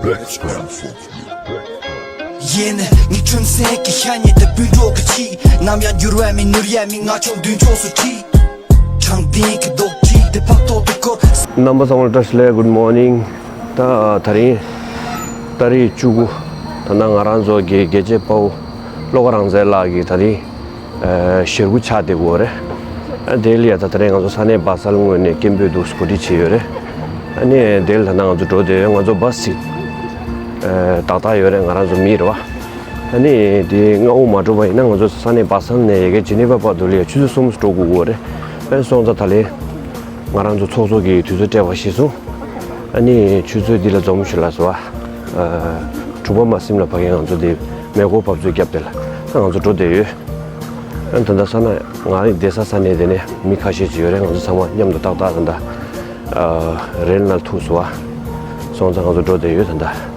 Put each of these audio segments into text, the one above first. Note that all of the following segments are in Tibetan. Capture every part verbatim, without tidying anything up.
ཡེ་ནས་ངའི་ཁྲིམས་སེང་གི་ཤ་ཉེ་དུ་སྤུན་གྲོགས་ཀྱི་ཆེད། ནམ་ཡང་འགྱུར་བ་མེད་ནོར་ཡ་མེད། ང་ཆོ་མདུན་ཕྱོགས་སུ་ཁྲིད། དྲང་བདེན་གྱི་རྡོག་ཁྲིད་དེ་ཕག་ཐོག་ཏུ་བཀོད། རྣམ་པ་ཚང་མ་ལ་བཀྲ་ཤིས་བདེ་ལེགས། Good morning། ད་ད་རིང་ཏ་རིག་བཅུ་དགུ། ད་ནང་ང་རང་ཚོ་གི་རྒྱལ་གཅེས་དཔའ་བོ་བློ་དགའ་རང་བཙན་ལགས་ཀྱི་ད་རིང་ཨ་ཞེ་དགུ་ཆགས་བསྡད་ཡོད་རེད། ཨ་དེ་ལ་ཡ་ད་ད་རིང་ང་ཚོ་ས་གནས་སྦ་སལ་ངོས་ནས་སྐད་འབོད་འདུག་གོ་སྒྲིག་བྱས་ཡོད་རེད། ཨ་ནི་དེ་ལ་ད་ནང་ང་ཚོ་འགྲོ་བསྡད་ཡོད། ང་ཚོ་བཱ་སི་ཅིག་ཨ་ཏག་ཏག་ཡོད་རེད། ང་རང་ཚོ་མི་རེད་བ། ཨ་ནི་དེ་སྔ་པོ་མ་འགྲོ་བ་ཡིན་ན་ང་ཚོ་ས་གནས་སྦ་སལ་ནས་ཡ་གི་ཇི་ནི་ཝ་བར་དུ་ལ་ཡ་ཆུ་ཚོད་གསུམ་འགྲོ་དགོས་ཀྱི་ཡོད་རེད། ཨ་སོང་ཙང་ད་ལན་ང་རང་ཚོ་ཚོགས་གཙོ་གིས་དུས་ཚོད་སྤྲད་པ་གཞིར་བཟུང་། ཨ་ནི་ཆུ་ཚོད་འདི་ལ་འཛོམས་ཞུ་ལ་སོ། ཨ་དྲུག་པ་མ་ཟིན་ལ་ཕ་གི་ང་ཚོ་འདི་མེ་འཁོར་བབས་ཚུགས་རྒྱབ་དེ་ལ་ད་ང་ཚོ་འགྲོ་བསྡད་ཡོད། ཨ་ད་ལྟ་ས་ན་ང་རང་བསྡད་ས་ས་གནས་དེ་ནས་མི་ཁ་ཤས་ཅིག་ཡོད་རེད། ང་ཚོ་ཚང་མ་མཉམ་དུ་ཏག་ཏག་ད་ལྟ་ཨ་རེལ་ནང་ཐུག་སོང་བ། སོང་ཙང་ང་ཚོ་འགྲོ་བསྡད་ཡོད་ད་ལྟ།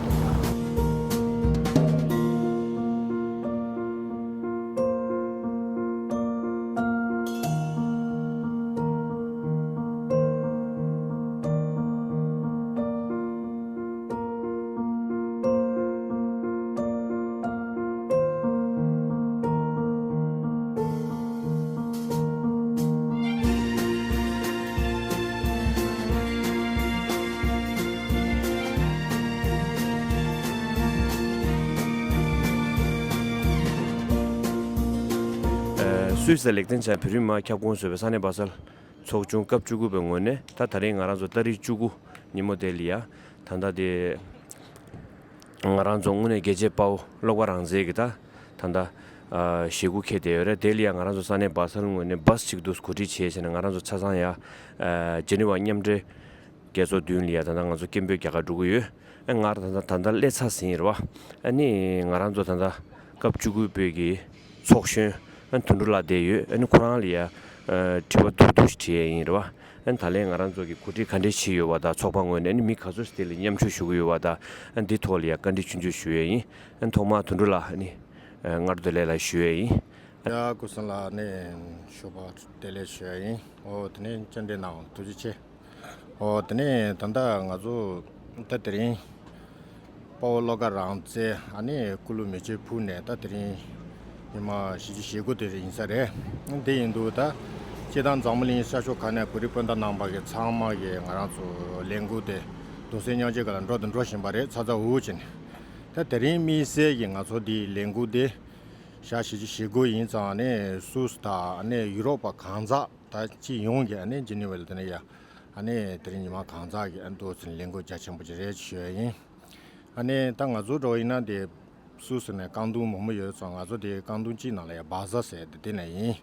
སུད་སི་ལ་ལེགས་ལྡན་ཆ་བོད་རིགས་མང་ཁྱབ་ཁོངས་བཟོས་པའི་ས་གནས་སྦ་སལ་ཚོགས་ཆུང་སྐབས་བཅུ་དགུ་པའི་ངོས་ནས་ད་ད་རིང་ང་རང་ཚོ་ཏ་རིག་བཅུ་དགུ་ཉིན་མོ་དེ་ལ་ཡ་ད་ལྟ་དེ་ང་རང་ཚོ་དངོས་གནས་རྒྱལ་གཅེས་དཔའ་བོ་བློ་དགའ་རང་བཙན་གྱི་ད་ད་ལྟ་ཨ་ཞེ་དགུ་འཁེལ་བསྡད་ཡོད་རེད། དེ་ལ་ཡ་ང་རང་ཚོ་ས་གནས་སྦ་སལ་ངོས་ནས་བཱ་སི་ཅིག་འདུག་གོ་སྒྲིག་བྱས་བྱས་ནས་ང་རང་ཚོ་ཆ་ཚང་ཡ་ཨ་ཇི་ནི་ཝ་མཉམ་འབྲེལ་རྒྱལ་ཚོགས་མདུན་ལ་ཡ་ད་ལྟ་ང་ཚོ་སྐད་འབོད་རྒྱག་གར་འགྲོ་གི་ཡོད། ཨ་ང་རང་ད་ལྟ་ད་ལྟ་སླེབས་ཚར་ཟིན་རེད་བ། ཨ་ནི་ང་རང་ཚོ་ད་ལྟ་སྐབས་བཅུ་དགུ་པའི་གི་ཚོགས་གཞོན་ཨ་དོན་གྲུབ་ལགས་བསྡད་ཡོད། ཨ་ནི་ཁོ་རང་ལ་ཡ་ཨ་དྲི་བ་མདོར་བསྡུས་ཤིག་དྲི་ཡས་ཡིན་རེད་བ། ཨ་ནི་ད་ལན་ང་རང་ཚོ་གི་གོ་སྒྲིག་ག་འདྲས་བྱས་ཡོད་བ་དང་ཚོགས་པ་ངོས་ནས་ཨ་ནི་མི་ག་ཚོད་ཅིག་དེ་ལ་མཉམ་ཞུགས་ཞུ་གི་ཡོད་བ་དང་ཨ་ནི་འདི་ཐོག་ལ་ཡ་བཀའ་འདྲི་ཆུང་ཆུང་ཞུ་ཡས་ཡིན། ཨ་ནི་ཐོག་མར་དོན་གྲུབ་ལགས་ཨ་ནི་ཨ་སྔ་དྲོ་བདེ་ལེགས་ལ་ཞུ་ཡས་ཡིན། ཡ་སྐུ་གཟུགས་ལགས་ཨ་ནི་ཞུ་བ་བདེ་ལེགས་ཞུ་ཡས་ཡིན། ཨོ་དེ་ནས་བཅར་འདྲི་གནང་བ་ཐུགས་རྗེ་ཆེ། ཨོ་དེ་ནས་ད་ལྟ་ང་ཚོ་ད་དེ་རིང་དཔའ་བོ་བློ་དགའ་རང་བཙན་ཨ་ནི་སྐུ་ལུས་མེ་མཆོད་ཕུལ་ནས་ད་དེ་རིང་ཉི་མ་བཞི་བཅུ་ཞེ་དགུ་དེ་རིང་ཡིན་ས་རེད། དེ་ཡིན་དུས་ད་སྤྱིར་བཏང་འཛམ་བུ་གླིང་ས་ཕྱོགས་ག་ནས་བོད་རིགས་སྤུན་ཟླ་རྣམ་པ་གི་ཚང་མ་གི་ང་རང་ཚོ་ལས་འགུལ་དེ་གདུང་སེམས་མཉམ་སྐྱེད་སྒང་ལ་འགྲོ་དང་འགྲོ་བཞིན་པ་རེད། ཚ་ཚ་འུར་འུར་བྱས་ནས་ད་དེ་རིང་དམིགས་བསལ་གྱི་ང་ཚོ་འདིའི་ལས་འགུལ་དེ་ཞག་བཞི་བཅུ་ཞེ་དགུ་ཡིན་ཙང་ནས་སུད་སི་དང་ནས་ཡུ་རོབ་པ་གང་ཟག་ད་སྤྱི་ཡོངས་ཀྱི་ཨ་ནི་ཇི་ནི་ཝ་ལ་དེ་ནས་ཡ་ཨ་ནི་དེ་རིང་ཉི་མ་གང་ཟག་གི་ཨ་ནི་འདུག་ཟེར་ནས་ལས་འགུལ་རྒྱ་ཆེན་པོ་ཅིག་རེད་ཞུ་ཡ་ཡིན། ཨ་ནི་ད་ང་ཚོ་འགྲོ་ཡིན་ན་དེ་སུད་སི་ནས་རྐང་ཐུང་མང་པོ་ཡོད་ཙང་ང་ཚོ་དེ་རྐང་ཐུང་གཅིག་ནང་ལ་ཡ་བ་ཟ་ཟེར་དེ་དེ་ནས་ཡིན།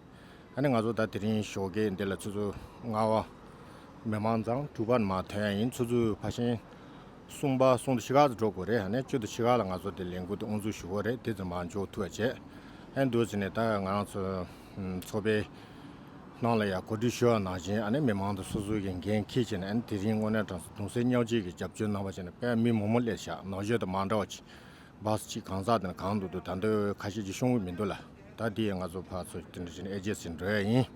ཨ་ནི་ང་ཚོ་ད་དེ་རིང་ཞོགས་ཀས་འདི་ལ་ཆུ་ཚོད་ལྔ་པ་མི་མང་ཚང་དྲུག་པ་ནས་མར་ཐོན་ཡ་ཡིན། ཆུ་ཚོད་ཕལ་ཆེར་གསུམ་པ་གསུམ་དང་ཕྱེད་ཀ་ཙམ་འགྲོ་དགོས་རེད། ཨ་ནི་བཅུ་དང་ཕྱེད་ཀ་ལ་ང་ཚོ་དེ་ལས་འགུལ་དེ་དབུ་འཛུགས་ཞུ་དགོས་རེད། དེ་ཙམ་མར་འཇོག་ཐུབ་པ་བྱས། ཨ་ནི་འདུག་ཟེར་ནས་ད་ང་རང་ཚོ་ཚོགས་པའི་ནང་ལ་ཡང་གོ་སྒྲིག་ཞུ་བ་ནང་བཞིན་ཨ་ནི་མི་མང་དང་སོ་སོ་གི་འགན་འཁྱེར་བྱས་ནས་ཨ་ནི་དེ་རིང་དངོས་གནས་དྲང་གདུང་སེམས་མཉམ་སྐྱེད་ཀྱི་རྒྱབ་སྐྱོར་གནང་བ་བྱས་ནས་དཔེ་མི་མང་པོ་སླེབས་ཤག་ནང་ཆོས་དང་མ་འདྲ་བ་ཅིག་བཱ་སི་གཅིག་གང་ཟག་དེ་ནས་གང་འདུག་འདུག་ད་འདོད་ཁ་ཤས་ཀྱིས་ཤོང་གི་མི་འདུག་ལ། ད་དེ་ཡང་ང་ཚོ་ཕར་ཚུར་དེ་འདྲ་བྱས་ནས་ཨེ་རྗེས་ཟིན་འགྲོ་ཡ་ཡིན།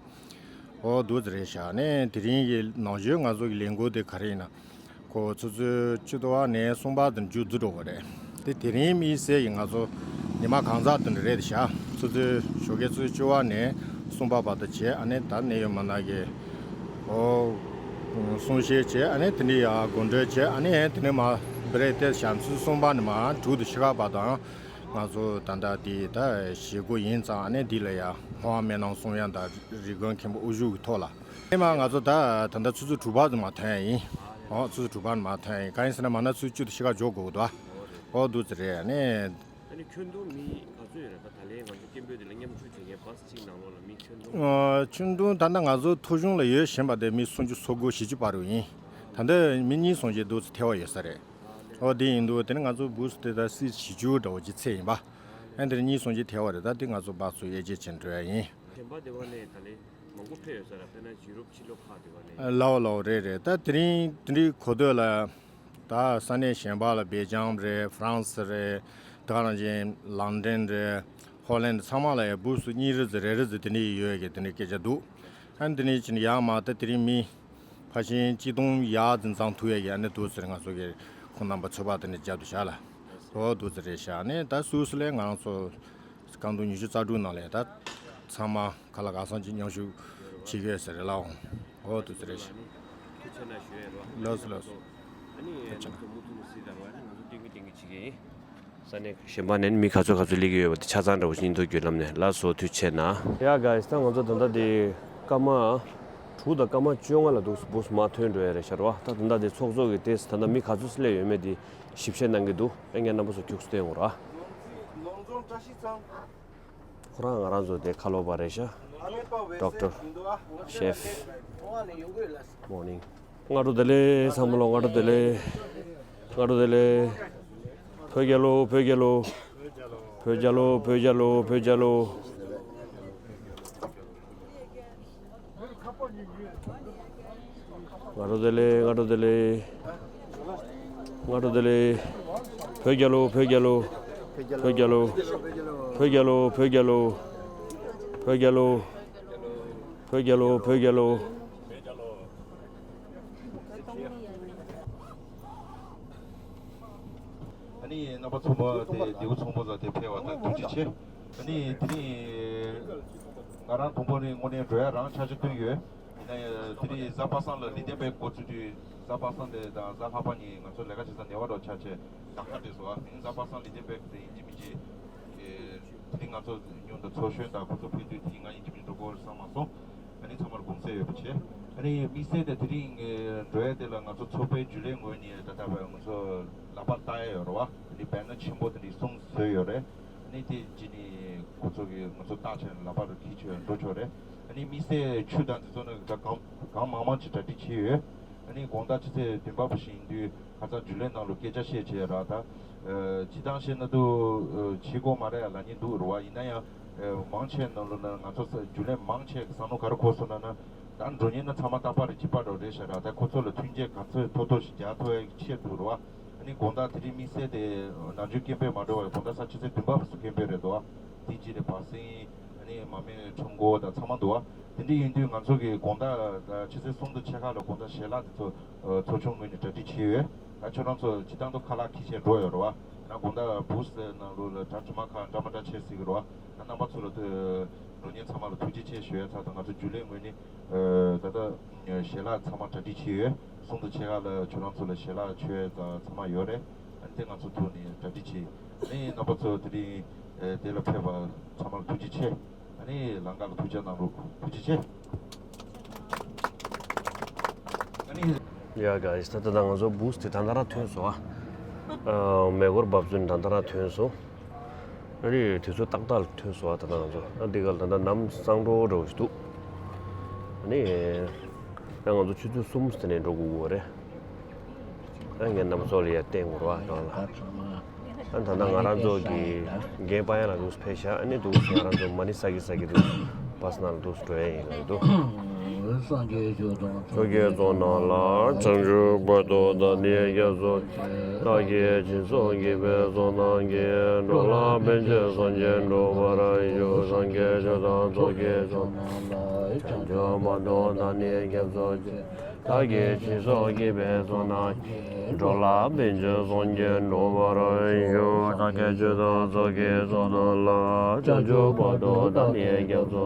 ཨོ་འདུག་ཟེར་རེད་ཤག་ནས་དེ་རིང་གི་ནང་ཆོས་ང་ཚོ་གི་ལས་འགུལ་དེ་ག་རེ་ཡིན་ན། ཁོ་ཆུ་ཚོད་བཅུ་དང་ནས་གསུམ་པ་དེ་མཇུག་བསྡུ་འགྲོ་བ་རེད། དེ་དེ་རིང་དམིགས་བསལ་གྱི་ང་ཚོ་ཉི་མ་གང་ཟག་དེ་འདྲ་རེད་ཤག་ཆུ་ཚོད་ཞོགས་ཀའི་ཆུ་ཚོད་བཅུ་པ་ནས་གསུམ་པ་བར་དུ་བྱས་ཨ་ནི་ད་གནད་ཡོད་མི་སྣ་གི་ཨོ་གསུང་བཤད་བྱས་ཨ་ནི་དེ་འདྲའི་ཡ་དགོང་དྲོ་བྱས་ཨ་ནི་དེ་ནས་མ་བི་རེག་སྟེར་ཤག་ཆུ་ཚོད་གསུམ་པ་ནས་མ་དྲུག་དང་ཕྱེད་ཀ་བར་དུའང་ང་ཚོ་ད་ལྟ་དེ་ད་བྱེད་སྒོ་ཡིན་ཙང་ཨ་ནི་འདི་ལ་ཡ་ཧོ་ཨ་མེ་ནང་གསུང་ཡ་ད་རི་ཀོན་མཁན་པོ་དབུ་བཞུགས་ཀྱི་ཐོག་ལ་ཨ་ནི་མ་ང་ཚོ་ད་ད་ལྟ་ཆུ་ཚོད་དྲུག་པ་ཙམ་མ་ཐོན་ཡ་ཡིན། ཨོ་ཆུ་ཚོད་དྲུག་པ་ནས་མ་ཐོན་ཡ་ཡིན། གང་ཡིན་ཟེར་ན་མ་ན་ཆུ་ཚོད་བཅུ་དང་ཕྱེད་ཀ་འཇོག་དགོས་ཀྱི་འདུག་ཨོ་འདུག་ཙི་རེད་ཨ་ནི། ཨ་ནི་ཁྱོན་བསྡོམས་མི་ག་ཚོད་ཡོད་རེད་པ། ད་ལན་ང་ཚོ་སྐད་འབོད་དེ་ལ་མཉམ་ཞུགས་བྱེད་མཁན་བཱ་སི་གཅིག་ནང་ལོགས་ལ་མི་ཁྱོན་བསྡོམས། ཨ་ཁྱོན་བསྡོམས་ད་ལྟ་ང་ཚོ་ཐོ་གཞུང་ལ་ཡོད་བཞིན་པ་དེ་མི་སུམ་ཅུ་སོ་དགུ་བཞི་བཅུ་བར་དུ་ཡིན། ད་ལྟ་མི་གཉིས་གསུམ་ཅིག་འདུག་ཙི་ཐལ་བ་ཡོད་ས་རེད། ཨོ་དེ་ཡིན་དུས་དེ་ནི་ང་ཚོ་བཱ་སི་དེ་ད་སི་བཞི་བཅུ་འདྲ་བོ་ཅིག་ཚད་ཡིན་པ། ཨ་དེ་ནི་གཉིས་གསུམ་ཅིག་ཐལ་བ་རེད། ད་དེ་ང་ཚོ་བཱ་སི་ཚོ་དབྱེ་འབྱེད་བྱེད་འགྲོ་ཡ་ཡིན། གཞན་པ་དེ་བ་ནས་ད་ལན་མང་པོ་ཕེབས་ཡོད་ས་རེད། དཔེར་ན་ཡུ་རོབ་ཕྱི་ལོགས་ཁག་དེ་བ་ནས། ལའོ་ལའོ་རེད་རེད། ད་དེ་རིང་དེ་འདྲའི་གོ་ཐོས་ལ། ད་ས་གནས་གཞན་པ་ལ་སྦེལ་ཇམ་རེད། ཧྥ་རན་སི་རེད། དེ་ག་ནང་བཞིན་ལན་ཌན་རེད། ཧོ་ལན་ཚང་མ་ལ་ཡང་བཱ་སི་གཉིས་རེ་ཙམ་རེ་རེ་ཙམ་དེ་འདྲ་ཡོད་ཀྱི་དེ་འདྲའི་སྐད་ཆ་འདུག་ཨ་ནི་དེ་འདྲ་བྱས་ནས་ཡར་མར་ད་དེ་རིང་མི་ ཕལ་ཆེར་གཅིག་སྟོང་ཡར་འཛིན་བཟང་ཐུབ་ཡ་གི་ཨ་ནི་འདུག་ཟེར། ང་ཚོ་གི་ཁོང་རྣམ་པ་ཚོད་དཔག་དེ་འདྲ་བརྒྱབ་འདུག་བཞག་ལ། ཨོ་འདུག་ཟེར་རེད་བཞག། ཨ་ནི་ད་སུད་སི་ལ་ང་རང་ཚོ་རྐང་དུང་ཉི་ཤུ་རྩ་དྲུག་ནང་ལ་ད་ཚང་མ་ག་ལ་ག་སོང་ཅིག་མཉམ་ཞུགས་བྱེད་ཀྱི་ཡོད་ཟེར་རེད་ལ། ཨོ་འདུག་ཟེར་རེད་བཞག། ཐུགས་རྗེ་ཆེ་གནང་ཞུ་ཡས་རོ། ལགས་སོ་ལགས་སོ། ཨ་ནི་ཐུགས་རྗེ་ཆེ་གནང་། ང་ཚོ་མུ་མཐུད་ནས་གཟིགས་དང་རོགས། ཨ་ནི་ང་ཚོ་སྟོན་གྱི་སྟོན་གྱི་བྱེད་ཀྱི་ཡིན། ས་གནས་གཞན་པ་ནས་མི་ག་ཚོད་ག་ཚོད་སླེབས་ཀྱི་ཡོད་པ་དེ་ཆ་ཚང་འདྲ་བོ་ཞིག་མདོར་བསྡུས་ལམ་ནས། ལགས་སོ། ཐུགས་རྗེ་ཆེ་གནང་། ཡ་གྷའི་སི། ད་ང་ཚོ་ད་ལྟ་དེ་སྐར་མ་དྲུག་དང་སྐར་མ་བཅོ་ལྔ་ལ་འདུག་སེ་བུ་སི་མར་ཐོན་འགྲོ་ཡ་རེད་ཤག་རོ། ད་ད་ལྟ་དེ་ཚོགས་གཙོ་གི་ཏོག་ཙམ་ད་ལྟ་མི་ག་ཚོད་སླེབས་ཡོད་མེད་དེ་ཞིབ་བཤེར་གནང་གི་འདུག། ཨེ་ངས་རྣམ་པ་ཚོ་ཁྱུག་ཙམ་སྟོན་འོང་ར། ཁོ་རང་ང་རང་ཚོ་དེ་ཁ་ལོ་པ་རེད་ཤག། ཌོག་ཊར། ཤེཕ། མོར་ནིང་། སྔ་དྲོ་བདེ་ལེགས། ཚང་མ་ལོ་སྔ་དྲོ་བདེ་ལེགས། སྔ་དྲོ་བདེ་ལེགས། བོད་རྒྱལ་ལོ། བོད་རྒྱལ་ལོ། བོད་རྒྱལ་ལོ། བོད་རྒྱལ་ལོ། བོད་རྒྱལ་ལོ། སྔ་དྲོ་བདེ་ལེགས། སྔ་དྲོ་བདེ་ལེགས། སྔ་དྲོ་བདེ་ལེགས། བོད་རྒྱལ་ལོ། བོད་རྒྱལ་ལོ། བོད་རྒྱལ་ལོ། བོད་རྒྱལ་ལོ། བོད་རྒྱལ་ལོ། བོད་རྒྱལ་ལོ། བོད་རྒྱལ་ལོ། བོད་རྒྱལ་ལོ། ཨ་ནི་རྣམ་པ་ཚོ་མ་དེ་ལྡེའུ་ཚོང་པ་ཚོ་དེ་ཕེབས་པ་དང་ཐུགས་རྗེ་ཆེ། ཨ་ནི་དེ་རིང་ང་རང་དང་པོ་ནས་དངོས་གནས་འགྲོ་ཡ་རང་ཆ་ཆ་བཏོན་ཡོད། ཡིན་ན་ཡང་དེ་རིང་གཟའ་པ་སངས་ལ་ལི་ཐན་པའི་འགོ་ཚུགས་དུས། གཟའ་པ་སངས་དེ་དང་གཟའ་ལྷག་པ་གཉིས་ང་ཚོ་ལས་ཀ་བྱེད་ས་ནེ་བ་རོ་ཆ་ཆེ་ད་ཁ་བྲལ་སོང་། ཨ་ནི་གཟའ་པ་སངས་ལི་ཐན་པའི་དེ་ཡིན་གཅིག་མིན་གཅིག་དེ་རིང་ང་ཚོ་ཉུང་དུ་ཚོགས་གཞོན་དང་ཁོ་ཚོ་ཕེབས་དུས་དེ་ང་ཡིན་གཅིག་མིན་འགྲོ་དགོས་བསམ་མ་སོང་། ཨ་ནི་ཚང་མར་དགོངས་སེལ་ཡོད་པ་བྱས། ཨ་ནི་དམིགས་བསལ་དེ་དེ་རིང་ངས་འགྲོ་ཡ་དེ་ལ་ང་ཚོ་ཚོགས་པའི་རྒྱུན་ལས་ངོས་ནས་ད་ལྟ་བར་ང་ཚོ་ལག་པར་བཏགས་ཡ་ཡོད་རེད་བ། ཨ་ནི་བེ་ནར་ཆེན་པོ་དེ་འདྲ་གསུམ་བཟོས་ཡོད་རེད། ཨ་ནི་དེ་རྗེས་ནས་ཁོ་ཚོ་གིས་ང་ཚོ་བཏགས་བྱས་ལག་པར་འཁྱེར་བྱས་འགྲོ་ཆོག་རེད། ཨ་ནི་དམིགས་བསལ་ཆུ་དང་དེ་ཚོ་ནི་ད་གང་གང་མང་མང་ཅིག་གྲ་སྒྲིག་བྱས་ཡོད། ཨ་ནི་དགོང་དག་ཆུ་ཚོད་བདུན་པ་བ་ཞིག་ཡིན་དུས་ཁ་སང་རྒྱུན་ལས་ནང་ལ་སྐད་ཆ་བཤད་བྱས་ར། ད་ཨ་སྤྱིར་བཏང་བཤད་ན་འདུག་ཨ་བྱེད་དགོས་མ་རེད་ལབ་མཁན་འདུག་རེད་བ། ཡིན་ན་ཡང་ཨ་མང་ཆེ་ནང་ལོགས་ན་ང་ཚོ་ས་རྒྱུན་ལས་མང་ཆེ་གི་བསམ་བློ་ག་རེ་འཁོར་སོང་ན་ན། ད་འགྲོ་མཁན་ན་ཚང་མ་རྟག་པར་གཅིག་པ་འདྲ་རེད་ཤག་ར། ད་ཁོ་ཚོ་ལ་མཐུན་རྐྱེན་ག་ཚོད་ཐོབ་ཐོབ་ཞིག་རྒྱག་ཐུབ་ཡ་གི་ཆེད་དུ་རེད་བ། ཨ་ནི་དགོང་དག་དེ་རིང་དམིགས་བསལ་དེ་ནམ་རྒྱུན་སྐད་འབོད་མ་འགྲོ་བར་དགོང་དག་ས་ཆུ་ཚོད་བདུན་པ་བ་སུ་སྐད་འབོད་རེད་འདུག་བ། དེ་རྗེས་ནས་བ་སེང་། ཨ་ནི་མར་མེ་ཁྲོམ་སྐོར་དང་ཚང་མ་འདུག་བ། དེ་འདྲ་ཡིན་དུས་ང་ཚོ་གི་དགོང་དག་ཆུ་ཚོད་གསུམ་དང་ཕྱེད་ཀ་ལ་དགོང་དག་ཞལ་ལག་དེ་ཚོ་ཚོགས་ཆུང་ངོས་ནས་གྲ་སྒྲིག་བྱས་ཡོད། ད་ཁྱོད་རང་ཚོ་སྤྱིར་བཏང་དུ་ཁ་ལག་འཁྱེར་བྱས་འགྲོ་ཡོད་རེད་བ། ཡིན་ན་དགོང་དག་བུ་སི་ནང་ལོགས་ལ་གྲ་དྲི་མ་ཁག་འདྲ་མ་འདྲ་བྱེད་སྲིད་ཀྱི་རེད་བ། ད་རྣམ་པ་ཚོ་ལ་འགྲོ་མཁན་ཚང་མ་ལ་ཐུགས་རྗེ་ཆེ་ཞུ་ཡ་ཚར་དང་། ང་ཚོ་རྒྱུན་ལས་ངོས་ནས་ད་ལྟ་ཞལ་ལག་ཚང་མ་གྲ་སྒྲིག་བྱས་ཡོད། གསུམ་དང་ཕྱེད་ཀ་ལ་ཁྱོད་རང་ཚོ་ལ་ཞལ་ལག་མཆོད་ཡ་ཚང་མ་ཡོད་རེད། ཨ་ནི་དེ་ང་ཚོ་ཐོག་ནས་གྲ་སྒྲིག་བྱས། ཨ་ནི་རྣམ་པ་ཚོ་དེ་རིང་དེ་ལ་ཕེབས་པ་ཚང་མ་ལ་ཐུགས་རྗེ་ཆེ། ཨ་ནི་ལམ་ཁ་ལ་ཐུགས་རྗེ་གནང་རོགས། ཐུགས་རྗེ་ཆེ། ཨ་ནི། ཡ་གྷའི་སི། ད་ལྟ་ང་ཚོ་བུ་སི་དེ་ད་ལྟ་རང་ཐོན་སོང་ཨ། མེ་འཁོར་འབབ་ཚུགས་ནས་ད་ལྟ་རང་ཐོན་སོང་། ཨ་ནི་དུས་ཚོད་ཏག་ཏག་ལ་ཐོན་སོང་ཨ། ད་ལྟ་ང་ཚོ་ཨ་འདི་ག་ལ་ད་ལྟ་ནམ་སང་དྲོ་འདྲ་བོ་ཞིག་འདུག། ཨ་ནི་ད་ང་ཚོ་ཆུ་ཚོད་གསུམ་ཙམ་ནས་འགྲོ་དགོས་ཀྱི་ཡོད་རེད། ཨ་ངས་རྣམ་པ་ཚོ་ལ་ཡར་བསྟན་དགོས་རེད་བ་རང་ལ། ཨ་ད་ལྟ་ང་རང་ཚོ་གི་རྒན་པ་ཡན་ལ་འདུག་སེ་ཕེབས་ཤག། ཨ་ནི་འདུག་སེ་ང་རང་ཚོ་མ་ཎི་བསགས་ཀྱི་བསགས་ཀྱི་འདུག་སེ་བྷ་སི་ནང་ལ་འདུག་སེ་འགྲོ་ཡ་ཡིན་ལབ་འདུག། སངས་རྒྱས་ཆོས་དང་། ཕྱོགས་བརྒྱད་ཚོགས་རྣམས་ལ། བྱང་ཆུབ་བར་དུ་བདག་ནི་སྐྱབས་སུ། བདག་གིས་སྦྱིན་སོགས་བགྱིས་པའི་ཚོགས་རྣམས་ཀྱིས། འགྲོ་ལ་ཕན་ཕྱིར་སངས་རྒྱས་འགྲུབ་པར་ཤོག། སངས་རྒྱས་ཆོས་དང་ཚོགས་ཀྱི་མཆོག་རྣམས་ལ། བྱང་ཆུབ་བར་དུ་བདག་ནི་སྐྱབས་སུ་མཆི། བདག་གིས་སྦྱིན་སོགས་བགྱིས་པའི་ཚོགས་རྣམས་ཀྱིས། འགྲོ་ལ་ཕན་ཕྱིར་སངས་རྒྱས་འགྲུབ་པར་ཤོག། སངས་རྒྱས་ཆོས་དང་ཚོགས་ཀྱི་མཆོག་རྣམས་ལ། བྱང་ཆུབ་བར་དུ་བདག་ནི་སྐྱབས་སུ།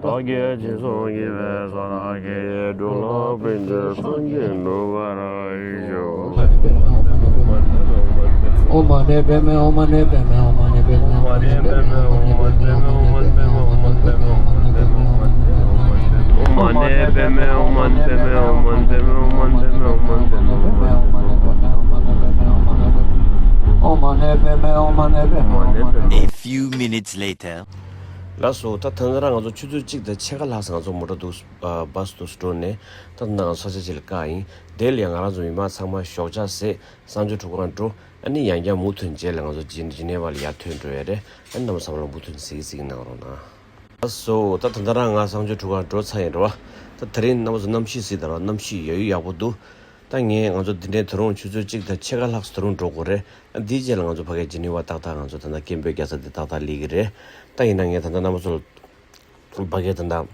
བདག་གིས་སྦྱིན་སོགས་བགྱིས་པའི་ཚོགས་རྣམས་ཀྱིས། འགྲོ་ལ་ཕན་ཕྱིར་སངས་རྒྱས་འགྲུབ་པར་ཤོག། ཨོཾ་མ་ཎི་པདྨེ། ཨོཾ་མ་ཎི་པདྨེ། ཨོཾ་མ་ཎི་པདྨེ། ཨོཾ་མ་ཎི་པདྨེ། ཨོཾ་མ་ཎི་པདྨེ། ཨོཾ་མ་ཎི་པདྨེ། ཨོཾ་མ་ཎི་པདྨེ། ཨོཾ་མ་ཎི་པདྨེ། ཨོཾ་མ་ཎི་པདྨེ། ཨོཾ་མ་ཎི་པདྨེ། ཨོཾ་མ་ཎི་པདྨེ། ཨོཾ་མ་ཎི་པདྨེ། ཨོཾ་མ་ཎི་པདྨེ། ཨོཾ་མ་ཎི་པདྨེ། A few minutes later. ལགས་སོ། ད་ད་ལྟ་རང་ང་ཚོ་ཆུ་ཚོད་གཅིག་དང་ཕྱེད་ཀ་ལྷག་ཙམ་ང་ཚོ་མོ་ཊ་འདུག་ཨ་བྷ་སི་འདུག་སེ་འགྲོ་ནས། ད་ད་ལྟ་ང་ཚོ་ས་ཆ་ཅིག་ལ་བཀག་ཡིན། དེ་ལ་ཡང་ང་རང་ཚོ་མི་མང་ཚང་མ་ཞོགས་ཇ་བཟས། གསང་སྤྱོད་ཁྲུས་ཁང་འགྲོ། ཨ་ནི་ཡང་བསྐྱར་མུ་མཐུད་རྗེས་ལ་ང་ཚོ་ཇི་ཇི་ནེ་ཝ་ལ་ཡར་ཐོན་འགྲོ་ཡ་རེད། ཨ་ནི་རྣམ་པ་ཚང་མ་ལ་མུ་མཐུད་གཟིགས་གཟིགས་གནང་རོགས་གནང་། ལགས་སོ། ད་ད་ལྟ་རང་ང་གསང་སྤྱོད་ཁྲུས་ཁང་འགྲོ་ཚར་ཡིན་རེད་བ། ད་དེ་རིང་རྣམ་པ་ཚོ་གནམ་གཤིས་གཟིགས་དང་རོགས། གནམ་གཤིས་ཡོད་ཡོད་ཡག་པོ་འདུག། ད་ངས་ང་ཚོ་འདི་འདྲའི་ད་རུང་ཆུ་ཚོད་གཅིག་དང་ཕྱེད་ཀ་ལྷག་ཙམ་ད་རུང་འགྲོ་དགོས་རེད། ཨ་འདིའི་རྗེས་ལ་ང་ཚོ་ཕ་གིའི་ཇི་ནེ་ཝ་ཏག་ཏག་ང་ཚོ་ད་ལྟ་སྐད་འབོད་རྒྱག་ས་འདི་ཏག་ཏག་སླེབས་ཀྱི་རེད། ད་ཡིན་ན་ངས་ད་ལྟ་རྣམ་པ་ཚོ་ལ་ཕ་གིའི་ད་ལྟ་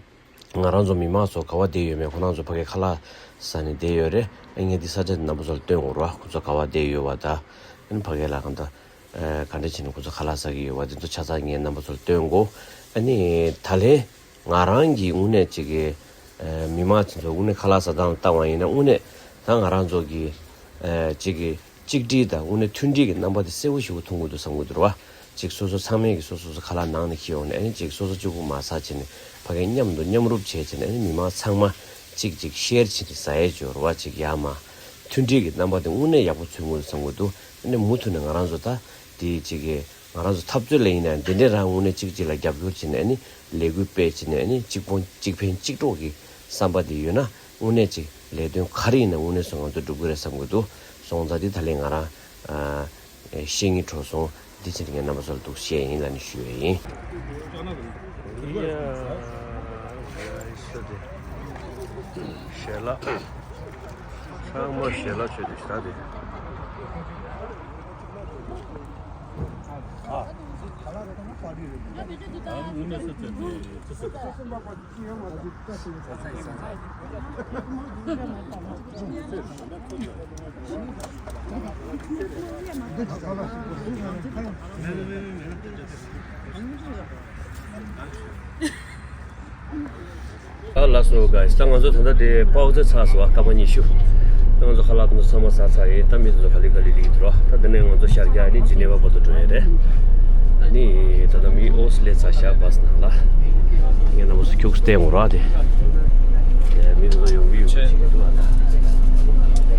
ང་རང་ཚོ་མི་མང་ཚོ་ག་བ་བསྡད་ཡོད་མེད། ཁོ་རང་ཚོ་ཕ་གིར་ཁ་ལག་ཟ་ནས་བསྡད་ཡོད་རེད། ཨ་ངས་འདི་ས་ཆ་འདི་རྣམ་པ་ཚོ་ལ་སྟོན་དགོས་རེད་བ། ཁོ་ཚོ་ག་བ་བསྡད་ཡོད་བ་ད། ཨ་ནི་ཕ་གིར་ལ་གང་ལྟར་ཨ་ག་འདྲ་བྱས་ནས་ཁོ་ཚོ་ཁ་ལག་ཟ་གི་ཡོད་བ་འདི་ཚོ་ཆ་ཚང་ངས་རྣམ་པ་ཚོ་ལ་སྟོན་དགོས། ཨ་ནི་ད་ལན་ང་རང་གིས་དངོས་གནས་ཅིག་གི་ཨ་མི་མང་ཚོ་དངོས་གནས་ཁ་ལག་ཟ་སྟངས་ལ་བལྟ་བ་ཡིན་ན། དངོས་གནས་ད་ང་རང་ཚོ་གི་ཨ་ཅིག་གི་གཅིག་སྒྲིལ་དང་དངོས་གནས་མཐུན་སྒྲིལ་གྱི་རྣམ་པ་དེ་གསལ་པོ་ཞེ་པོ་མཐོང་གི་འདུག་བསམ་གྱི་འདུག་ར་བ། ཅིག་སོ་སོ་ཚང་མས་ཀྱི་སོ་སོ་སོ་ཁ་ལག་ནང་ནས་འཁྱེར་ཡོང་ནས། ཨ་ནི་ཅིག་སོ་སོ་གཅིག་པུ་མ་ཟ་བྱས་ནས་ཕ་གིར་མཉམ་དུ་མཉམ་རུབ་བྱས་བྱས་ནས། ཨ་ནི་མི་མང་ཚང་མ་གཅིག་ཅིག་ཤེར་བྱས་ནས་ཟ་ཡས་ཅིག་ཡོད་ར་བ། ཅིག་ཡར་མར་མཐུན་སྒྲིལ་གྱི་རྣམ་པ་དེ་དངོས་གནས་ཡག་པོ་མཚོན་གྱི་འདུག་བསམ་གྱི་འདུག་ཨ་ནི་མུ་མཐུད་ནས་ང་རང་ཚོ་ད་དེ་ཅིག་གི་ང་རང་ཚོ་འཐབ་རྩོད་ལ་ཡིན་ན་འདི་འདྲའི་རང་དངོས་གནས་གཅིག་གཅིག་ལ་རྒྱབ་སྐྱོར་བྱས་ནས། ཨ་ནི་ལས་འགུལ་སྤེལ་བྱས་ནས། ཨ་ནི་གཅིག་སྤོང་གཅིག་ཕན་གཅིག་གྲོགས་ཀྱི་བསམ་པ་དེ་ཡོད་ན། དངོས་གནས་ཅིག་ལས་དོན་ག་རེ་ཡིན་ན་དངོས་གནས་སུ་ང་ཚོ་སྒྲུབ་ཀྱི་རེད་བསམ་གྱི་འདུག་སོང་ཙང་འདི་ད་ལན་ང་རང་ཨ་བཤད་སྙིང་བྲོ་སོང་། འདི་ཕྱིར་ངས་རྣམ་པ་ཚོ་ལ་འདུག་བཤད་ཡིན་ལབ་ནས་ཞུ་ཡས་ཡིན། ཡ། ཞལ་ལག་ཚང་མ་ཞལ་ལག་མཆོད་དེ་ཞེ་དྲག་དེ། ཨ་ལགས་སོ་གྷའི་སི། ད་ང་ཚོ་ད་ལྟ་དེ་པའོ་ཙེ་ཚར་སོང་བ། སྐར་མ་ཉི་ཤུ། ད་ང་ཚོ་ཁ་ལག་དེ་ཚོ་ཚང་མ་ཟ་ཚར་ཡིན། ད་མི་དེ་ཚོ་ག་ལེ་ག་ལེ་སླེབས་ཀྱི་འདུག་ར། ད་དེ་ནས་ང་ཚོ་ཤར་རྒྱག་ནི་ཇི་ནེ་ཝ་བར་དུ་འགྲོ་ཡས་རེད། ཨ་ནི་ད་ལྟ་མི་ཨོ་སི་སླེབས་ཚར་ཤག་བྷ་སི་ནང་ལ། ངས་རྣམ་པ་ཚོ་ཁྱུག་ཙམ་བསྟན་དགོས་ར་དེ། དེ་མི་དེ་ཚོ་ཡོང་གི་ཡོད་ཅིག་འདུག་ཨ་ད།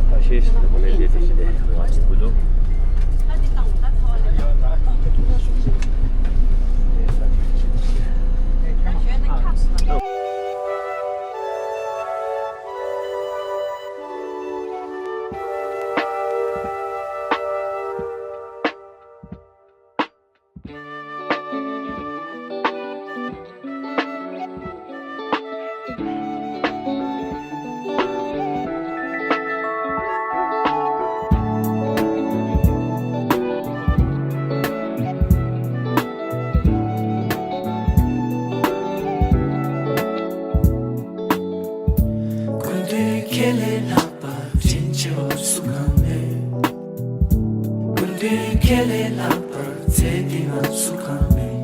ཁ་ཤས་ཤིག་ད་ཁོ་ནས་བསྡད་དེ་ཞིག་དེ་བ་ཅིག་འདུག་སྐུ་མདུན་ཁས་ལེན་ལྷག་པར་དྲིན་ཆེ་བ་སུ་གང་མེད། སྐུ་མདུན་ཁས་ལེན་ལྷག་པར་ཚེ་འདི་ང་སུ་གང་མེད།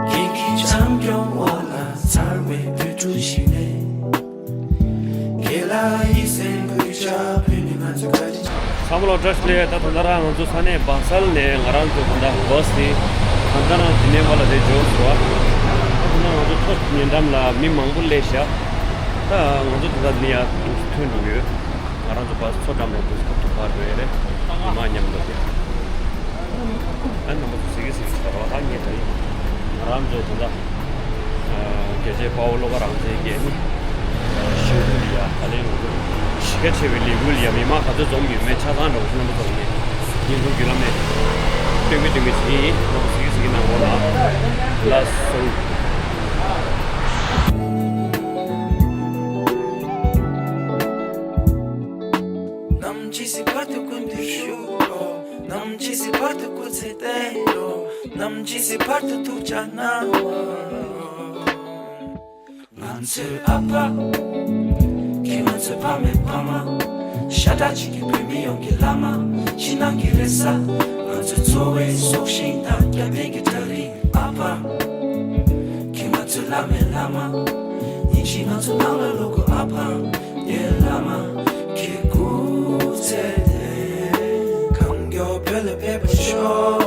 རྒན་གྱི་བྱམས་སྐྱོང་འོག་ལ་མཚར་བའི་བོད་ཕྲུག་ཞིག་ནས། རྒན་ལགས་ཡིད་སེམས་གུས་ཕྱག་ཕུལ་ནས་ང་ཚོ་བཀའ་དྲིན་ཆེ། ཚང་མ་ལ་བཀྲ་ཤིས་བདེ་ལེགས། ད་ད་ལྟ་རང་ང་ཚོ་ས་གནས་བྷ་སལ་ནས་ང་རང་ཚོ་ད་ལྟ་བྷ་སི་དེ་ད་ལྟ་རང་ཇི་ནེ་ཝ་ལ་དེ་འབྱོར་སོང་བ། ད་ད་ལྟ་ང་ཚོ་མཚོ་ཉེ་འགྲམ་ལ་མི་མང་པོ་སླེབས་ཤག་ད་ང་ཚོ་ད་ལྟ་འདི་ཡར་ཐོན་འགྲོ་གི་ཡོད། ང་རང་ཚོ་བྷ་སི་མཚོ་འགྲམ་ལ་འདུག་སེ་ཁ་ཐུག་ཕར་འགྲོ་ཡས་རེད། མི་མང་མཉམ་དུ་དེ། ཨ་རྣམ་པ་ཚོ་གཟིགས་གཟིགས་ཟེར་བ་ད་ངས་ད་རེས་ང་རང་ཚོ་ད་ལྟ་རྒྱལ་གཅེས་དཔའ་བོ་བློ་དགའ་རང་བཙན་གྱི་ནི་ཞི་བདེ་ལ་ཡ་ད་ལན་ང་ཚོ་གཞི་རྒྱ་ཆེ་བའི་ལས་འགུལ་ལ་ཡ་མི་མང་ག་ཚོད་འཛོམས་ཡོད་མེད་ཆ་ཚང་འདྲ་བོ་ཞིག་རྣམ་པ་ཚོ་ངས་བརྙན་ཐུང་བརྒྱུད་ལམ་ནས་སྟོན་གི་སྟོན་གི་བྱེད་ཡིན། རྣམ་པ་གཟིགས་གཟིགས་གནང་རོགས་གནང་། ལགས་སོ། ནམ་ཅི་སྲིད་བར་དུ་སྐུ་མདུན་བཞུགས་རོགས། ནམ་ཅི་སྲིད་བར་དུ་སྐུ་ཚེ་བརྟན་རོགས། ནམ་ཅི་སྲིད་བར་དུ་ཐུགས་ཅག་གནང་རོགས། ང་ཚོའི་ཨ་ཕ། ཁྱེད་ང་ཚོའི་ཕ་མའི་ཕ་མ། ཤ་ཁྲག་གཅིག་གི་བོད་མི་ཡོངས་ཀྱི་བླ་མ། ཕྱི་ནང་གི་རེ་ས། ང་ཚོའི་འཚོ་བའི་སྲོག་ཤིང་དང་སྐྱབས་གནས་ཀྱི་བྲག་རི་ཨ་ཕ། ཁྱེད་ང་ཚོའི་བླ་མའི་བླ་མ། ཉིན་ཞིག་ང་ཚོ་ནང་ལ་ལོག་དགོས་ཨ་ཕ། ངའི་བླ་མ། ཁྱེད་སྐུ་ཚེ་བརྟན། གང་མགྱོགས་བོད་ལ་ཕེབས་པར་ཤོག་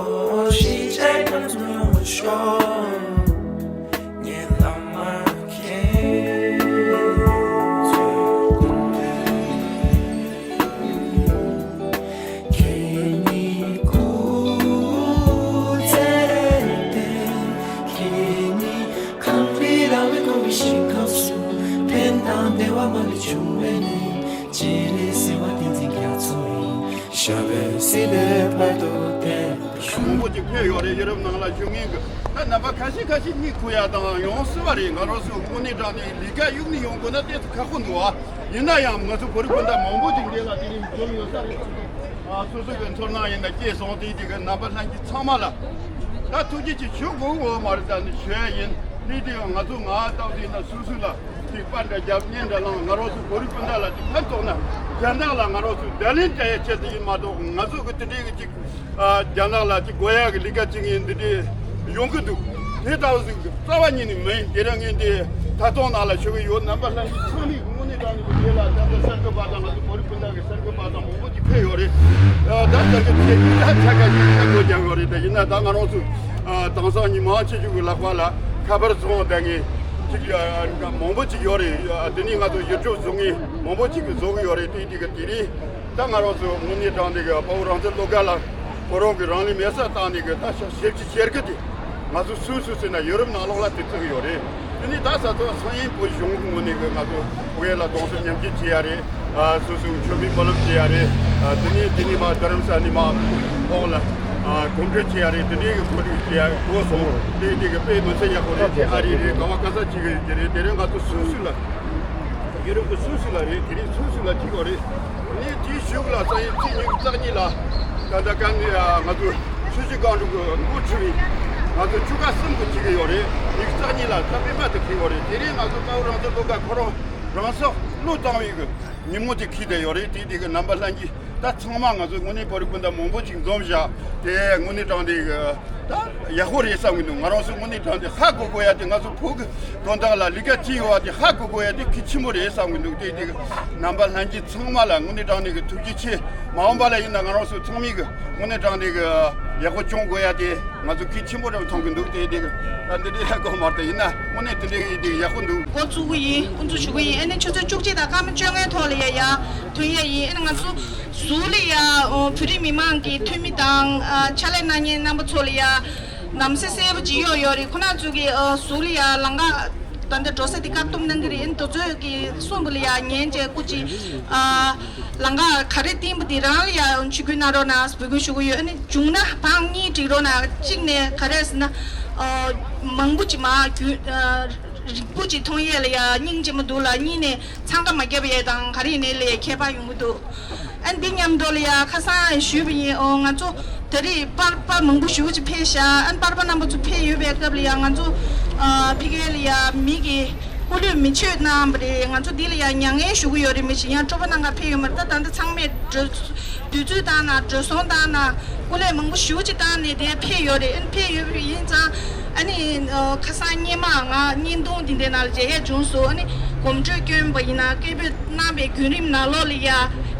གཞིས་བྱེས་རྣམ་གསུམ་ཡོང་བར་ཤོག་ངའི་བླ་མ་ཁྱེད་ཚོའི་སྐུ་མདུན། ཁྱེད་ཉིད་སྐུ་ཚེ་བརྟན། ཁྱེད་ཉིད་གངས་རི་ར་བས་བསྐོར་བའི་ཞིང་ཁམས་སུ། ཕན་དང་བདེ་བ་མ་ལུས་འབྱུང་བའི་གནས། སྤྱན་རས་གཟིགས་དབང་བསྟན་འཛིན་རྒྱ་མཚོ་ཡི། ཞབས་པད་སྲིད་མཐའི་བར་དུ་བརྟན། མང་པོ་ཅིག་ཕེབས་ཡོད་རེད། ཡུ་རོབ་ནང་ལ་བཞུགས་མཁན་གྱི། ད་རྣམ་པ་ཁ་ཤས་ཁ་ཤས་གཉིད་ཁུག་ཡ་དང་ཡོང་སྲིད་པ་རེད། ང་རང་ཚོ་དངོས་གནས་དྲང་གནས་ལས་ཀ་གཡུག་ནས་ཡོང་དགོས་ན་ཏོག་ཙམ་ཁག་པོ་འདུག་ཨ། ཡིན་ན་ཡང་ང་ཚོ་བོད་རིགས་སྤུན་ཟླ་མང་པོ་ཅིག་འདི་ལ་དེ་རིང་འཛོམས་ཡོད་ས་རེད། ཨ། སོ་སོ་གི་ཚོར་སྣང་ཡིན་ན་སྐྱེས་སོང་དེ་དེ་གི་རྣམ་པ་ལྷན་རྒྱས་ཚང་མ་ལ་ད་ཐུགས་རྗེ་ཆེ་ཞུ་དགོས་འོ་མ་རེད། ད་ནི་ཞུ་ཡ་ཡིན། དེ་དུས་ང་ཚོ་ང་ལྟ་བུ་ཡིན་ན་སུ་སུ་ལ་ཅིག་པར་འདྲ་རྒྱབ་བརྙན་འདྲ་བླངས། ང་རང་ཚོ་བོད་རིགས་སྤུན་ཟླ་ལ་ཅིག་ཕན་ཐོགས་ན་གཞན་དག་ལ་ང་རང་ཚོས་བརྡ་ལན་སྤྲད་ཡ་ཆེད་དུ་ཡིན་མ་གཏོགས། ང་ཚོ་གི་དེ་འདྲའི་གི་ཅིག་ཨ་རྒྱ་ནག་ལ་ཅིག་དགོས་ཡ་གི་ལས་ཀ་ཅིག་ཡིན་འདི་འདྲའི་ཡོང་གི་འདུག་དེ་ལྟ་བུ་ཟིག་རྩ་བ་ཉིད་ནས་མིན། དེ་རིང་ངས་འདི་ད་ཐོག་ནང་ལ་ཞུ་གི་ཡོད། རྣམ་པ་ལྷན་རྒྱས་ཚང་མས་དངོས་གནས་དྲང་གནས་ཀྱི་དེ་ལ་ད་ལྟ་གསར་འགོད་པ་དང་ང་ཚོ་བོད་རིགས་སྤུན་ཟླ་གི་གསར་འགོད་པ་དང་མང་པོ་ཅིག་ཕེབས་ཡོད་རེད། ཨ་ད་གསར་འགོད་ཆེད་དུ་ད་ཆ་ག་ཞིག་གསར་འགོད་རྒྱག་ཡོད་རེད། ད་ཡིན་ན་ད་ང་རང་ཚོ་ཨ་དེང་སང་ཉི་མ་ཆེ་ཆུང་གི་ལག་པ་ལ་ཁ་པར་བཟོ་འོང་ད་ངས་ཅིག་ཨ་མང་པོ་ཅིག་ཡོད་རེད། ཨ་དེ་ནས་ང་ཚོ་ཡུལ་ཕྱོགས་བཟོ་མཁན་མང་པོ་ཅིག་གིས་བཟོ་གི་ཡོད་རེད། དེ་དེ་གི་དེ་རིང་ད་ང་རང་ཚོ་དངོས་གནས་དྲང་གནས་ཀྱི་དཔའ་བོ་རང་བཙན་བློ་དགའ་ལགས་ཁོ་རང་གི་རང་ལུས་མེ་སྲེག་བཏང་ནས་གི་ད་ཞབས་ཞབས་ཕྱི་བྱེད་གི་དེ་ང་ཚོ་སུ་སུ་ཟེར་ན་ཡོ་རོབ་ནང་ལོགས་ལ་དེ་བརྩི་གི་ཡོད་རེད། དེ་ནས་ད་ས་ཐོག་སང་ཉིན་བོད་གཞུང་གི་ངོས་ནས་གི་ང་ཚོ་བོད་ཡིག་ལ་གདུང་སེམས་མཉམ་སྐྱེད་བྱེད་ཡ་རེད། ཨ་སོ་སོའི་མཆོད་འབུལ་སྨོན་ལམ་བྱེད་ཡ་རེད། ཨ་དེ་ནས་དེ་ནས་མ་རྡ་རམ་ས་ནས་མ་འོག་ལ་ཨ་གོམ་བགྲོད་བྱེད་ཡ་རེད། དེ་འདྲའི་གི་གོ་སྒྲིག་བྱེད་ཡ་གོ་སོང་། དེ་དེ་གི་དཔེ་མི་སྲིད་ཡག་པོ་རེད། དེ་ཨ་རི་རེད། ག་བ་ག་ས་ཅིག་གི་རེད། དེ་རིང་ང་ཚོ་སུ་སུ་ལ་ཡུ་རོབ་ཀྱི་སུད་སི་ལ་རེད། དེ་རིང་སུད་སི་ལ་ཅིག་ཡོད་རེད། ངས་དེའི་གཞུག་ལ་སང་ཉིན་ཚེས་ཉི་ཤུ་རྩ་གཉིས་ལ་ད་ལྟ་ག་ནས་ང་ཚོ་ཆུ་བཞི་སྒང་དྲུག་གི་འགོ་ཁྲིད་པའི་ང་ཚོ་ཆུ་ཁ་གསུམ་གྱི་ཅིག་ཡོད་རེད། ཉི་ཤུ་རྩ་གཉིས་ལ་ད་པེ་པ་དེ་ཁེལ་ཡོད་རེད། དེ་རིང་ང་ཚོ་དཔའ་བོ་རང་བཙན་བློ་དགའ་ཁོ་རང་རང་སྲོག་བློས་བཏང་བའི་གི་ཉིན་མོ་དེ་ཁེལ་བསྡད་ཡོད་རེད། དེ་དེ་གི་རྣམ་པ་ལྷན་རྒྱས་ད་ཚང་མ་ང་ཚོ་དངོས་གནས་བོད་རིགས་སྤུན་ཟླ་མང་པོ་ཅིག་འཛོམས་བཞག་དེ་དངོས་གནས་དྲང་གནས་གི་ད་ཡག་པོ་རེད་བསམ་གི་འདུག་ང་རང་ཚོ་དངོས་གནས་དྲང་གནས་ཧ་གོ་དགོས་ཡ་དེ། ང་ཚོ་བོད་གི་དོན་དག་ལ་ལས་ཀ་བྱེད་ཡོད་པ་དེ་ཧ་གོ་དགོས་ཡ་དེ་གལ་ཆེན་པོ་རེད་བསམ་གི་འདུག་དེ་དེ་གི་རྣམ་པ་ལྷན་རྒྱས་ཚང་མ་ལ་དངོས་གནས་དྲང་གནས་གི་ཐུགས་རྗེ་ཆེ། མ་འོངས་པ་ལ་ཡིན་ན་ང་རང་ཚོ་ཚང་མས་གི་དངོས་གནས་དྲང་གནས་གི་ཡག་པོ་སྐྱོང་དགོས་ཡ་དེ་ང་ཚོ་གལ་ཆེན་པོ་རེད་མཐོང་གི་འདུག་དེ་དེ་གི་ད་འདི་འདྲའི་ཧ་གོ་མ་རེད། ཡིན་ན་དངོས་གནས་དེ་འདྲའི་གི་དེ་ཡག་པོ་འདུག་འགོ་བཙུགས་གི་ཡིན། དབུ་འཛུགས་ཞུ་གི་ཡིན། ཨ་ནི་ཆུ་ཚོད་བཅུ་གཅིག་དང་སྐར་མ་བཅོ་ལྔའི་ཐོག་ལ་ཡ་ཡ་ཐོན་ཡ་ཡིན། ཨ་ནི་ང་ཚོ་ཟུར་ལ་ཡ་ཨོ་བོད་རིགས་མི་མང་གི་འཐུས་མི་དང་ཨ་ཕྱག་ལས་གནང་མཁན་རྣམ་པ་ཚོ་ལ་ཡ་ལམ་སེང་གསལ་པོ་ཅིག་གཡོག་ཡོད་རེད། ཁོ་རང་ཚོ་གི་ཨ་ཟུར་ལ་ཡ་ལམ་ཁ་ད་ལྟ་འགྲོ་ས་དེ་བཀག་སྡོམ་གནང་གི་རེད། ཨ་ནི་དེ་ཚོ་གི་གསུང་བ་ལ་ཡ་ཉན་བྱས་སྐུ་མཁྱེན་ཨ་ལམ་ཁ་ག་རེ་བསྟན་པ་དེ་རང་ལ་ཡ་ཆིབས་བསྒྱུར་གནང་རོགས་གནང་འབོད་སྐུལ་ཞུ་གི་ཡོད། ཨ་ནི་བྱུང་ན་བང་གཉིས་སྒྲིག་རོགས་གནང་། གཅིག་ནས་ག་རེ་ཟེར་ན་ཨ་མང་པོ་ཅིག་མ་རྒྱུན་ཨ་རིང་པོ་ཅིག་མཐོང་ཡས་ལ་ཡ་སྙིང་རྗེ་མོ་འདུག་ལ། གཉིས་ནས་འཚང་ཁ་མ་བརྒྱབ་ཡས་དང་ག་རེ་ཡིན་ནའི་ལ་ཡ་ཁྱད་པར་ཡོང་གི་འདུག་ཨ་འདི་མཉམ་དུ་ལ་ཡ་ཁ་སང་ཞུས་པ་ཡིན། ཨོ་ང་ཚོ་ད་རེས་པར་པར་མང་པོ་ཞེ་པོ་ཅིག་ཕེབས་ཤག་ཨ་པར་པ་རྣམ་པ་ཚོ་ཕེབས་ཡོད་པའི་སྐབས་ལ་ཡ་ང་ཚོ་ཨ་ཕ་གི་ལ་ཡ་མི་གི་སྐུ་ལུས་མེ་མཆོད་གནང་བ་རེད། ང་ཚོ་འདི་ལ་ཡ་མྱ་ངན་ཞུ་གི་ཡོད་རེད། མི་ཞིག་ཡང་སྤྲོ་པོ་གནང་ག་ཕེབས་ཡོད་མ་རེད། ད་ད་ལྟ་ཚང་མས་འགྲོ་དུས་ཚོད་བཏང་ན་འགྲོ་སོང་བཏང་ན་སྐུ་ལས་མང་པོ་ཞེ་པོ་ཅིག་བཏང་ནས་དེ་ཕེབས་ཡོད་རེད། ཨ་ནི་ཕེབས་ཡོད་པ་ཡིན་ཙང་ཨ་ནི་ཨ་ཁ་སང་སྔོན་མ་ང་བརྙན་ཐུང་འདི་འདྲའི་ནང་ལ་མཇལ་ཡས་བྱུང་སོང་། ཨ་ནི་གོམ་བགྲོད་བསྐྱོན་པ་ཡིན་ན་སྐད་འབོད་གནང་པའི་བརྒྱུད་རིམ་ནང་ལོགས་ལ་ཡ་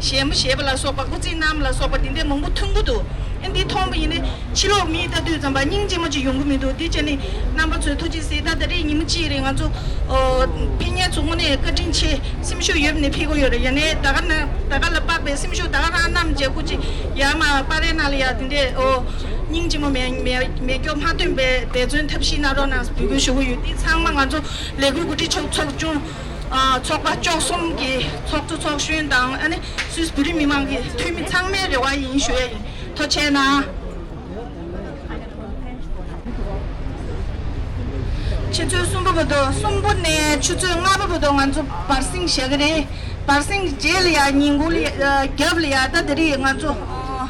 ཞལ་མོ་བཞེས་པ་ལ་སོགས་པ་སྐུ་རྩེད་གནང་བ་ལ་སོགས་པ་འདི་འདྲའི་མང་པོ་མཐོང་གི་འདུག་ཨ་འདི་མཐོང་པ་ཡིན་ནའི་ཕྱི་ལོགས་མིས་ལྟ་དུས་ཙམ་པ་སྙིང་རྗེ་མོ་ཅིག་ཡོང་གི་མི་འདུག་འདི་བྱས་ནས་རྣམ་པ་ཚོས་ཐུགས་རྗེ་གཟིགས། ད་ད་རེས་ཉིན་མོ་གཅིག་རེད། ང་ཚོ་ཨོ་ཕེབས་མཁན་ཚོ་དངོས་གནས་བཀའ་དྲིན་ཆེ། སེམས་ཤུགས་ཡོད་ནས་ཕེབས་ཀྱི་ཡོད་རེད། ཡིན་ནའི་ད་ག་ན་ད་ག་ལ་དཔག་པའི་སེམས་ཤུགས་ད་ག་རང་བསྣམས་བྱས་སྐུ་མཁྱེན་ཡར་མར་པར་རིས་ནང་ལ་ཡ་དེ་འདྲས་ཨོ་སྙིང་རྗེ་མོ་མེ་མེ་མེ་སྒྱོགས་མ་ཐོན་པའི་འབད་བརྩོན་ཐབས་ཤེས་གནང་རོགས་གནང་འབོད་སྐུལ་ཞུ་གི་ཡོད། འདི་ཚང་མ་ང་ཚོ་ལས་འགུལ་འགོ་ཁྲིད་ཚོགས་ཚོགས་ཆུང་ཨ་ཚོགས་པ་བཅུ་གསུམ་གྱི་ཚོགས་གཙོ་ཚོགས་གཞོན་དང་ཨ་ནི་སུད་སི་བོད་རིགས་མི་མང་གི་འཐུས་མི་ཚང་མའི་རེ་བ་ཡིན་ཞུ་ཡ་ཡིན། ཐུགས་རྗེ་གནང་། ཆུ་ཚོད་གསུམ་པ་བར་དུ་གསུམ་པ་ནས་ཆུ་ཚོད་ལྔ་པ་བར་དུ་ང་ཚོ་བར་གསེང་བཞག་གི་རེད། བར་གསེང་རྗེས་ལ་ཡ་ཉིན་གུང་ལ་ཡ་རྒྱབ་ལ་ཡ་ད་དེ་རིང་ང་ཚོ་ཨ་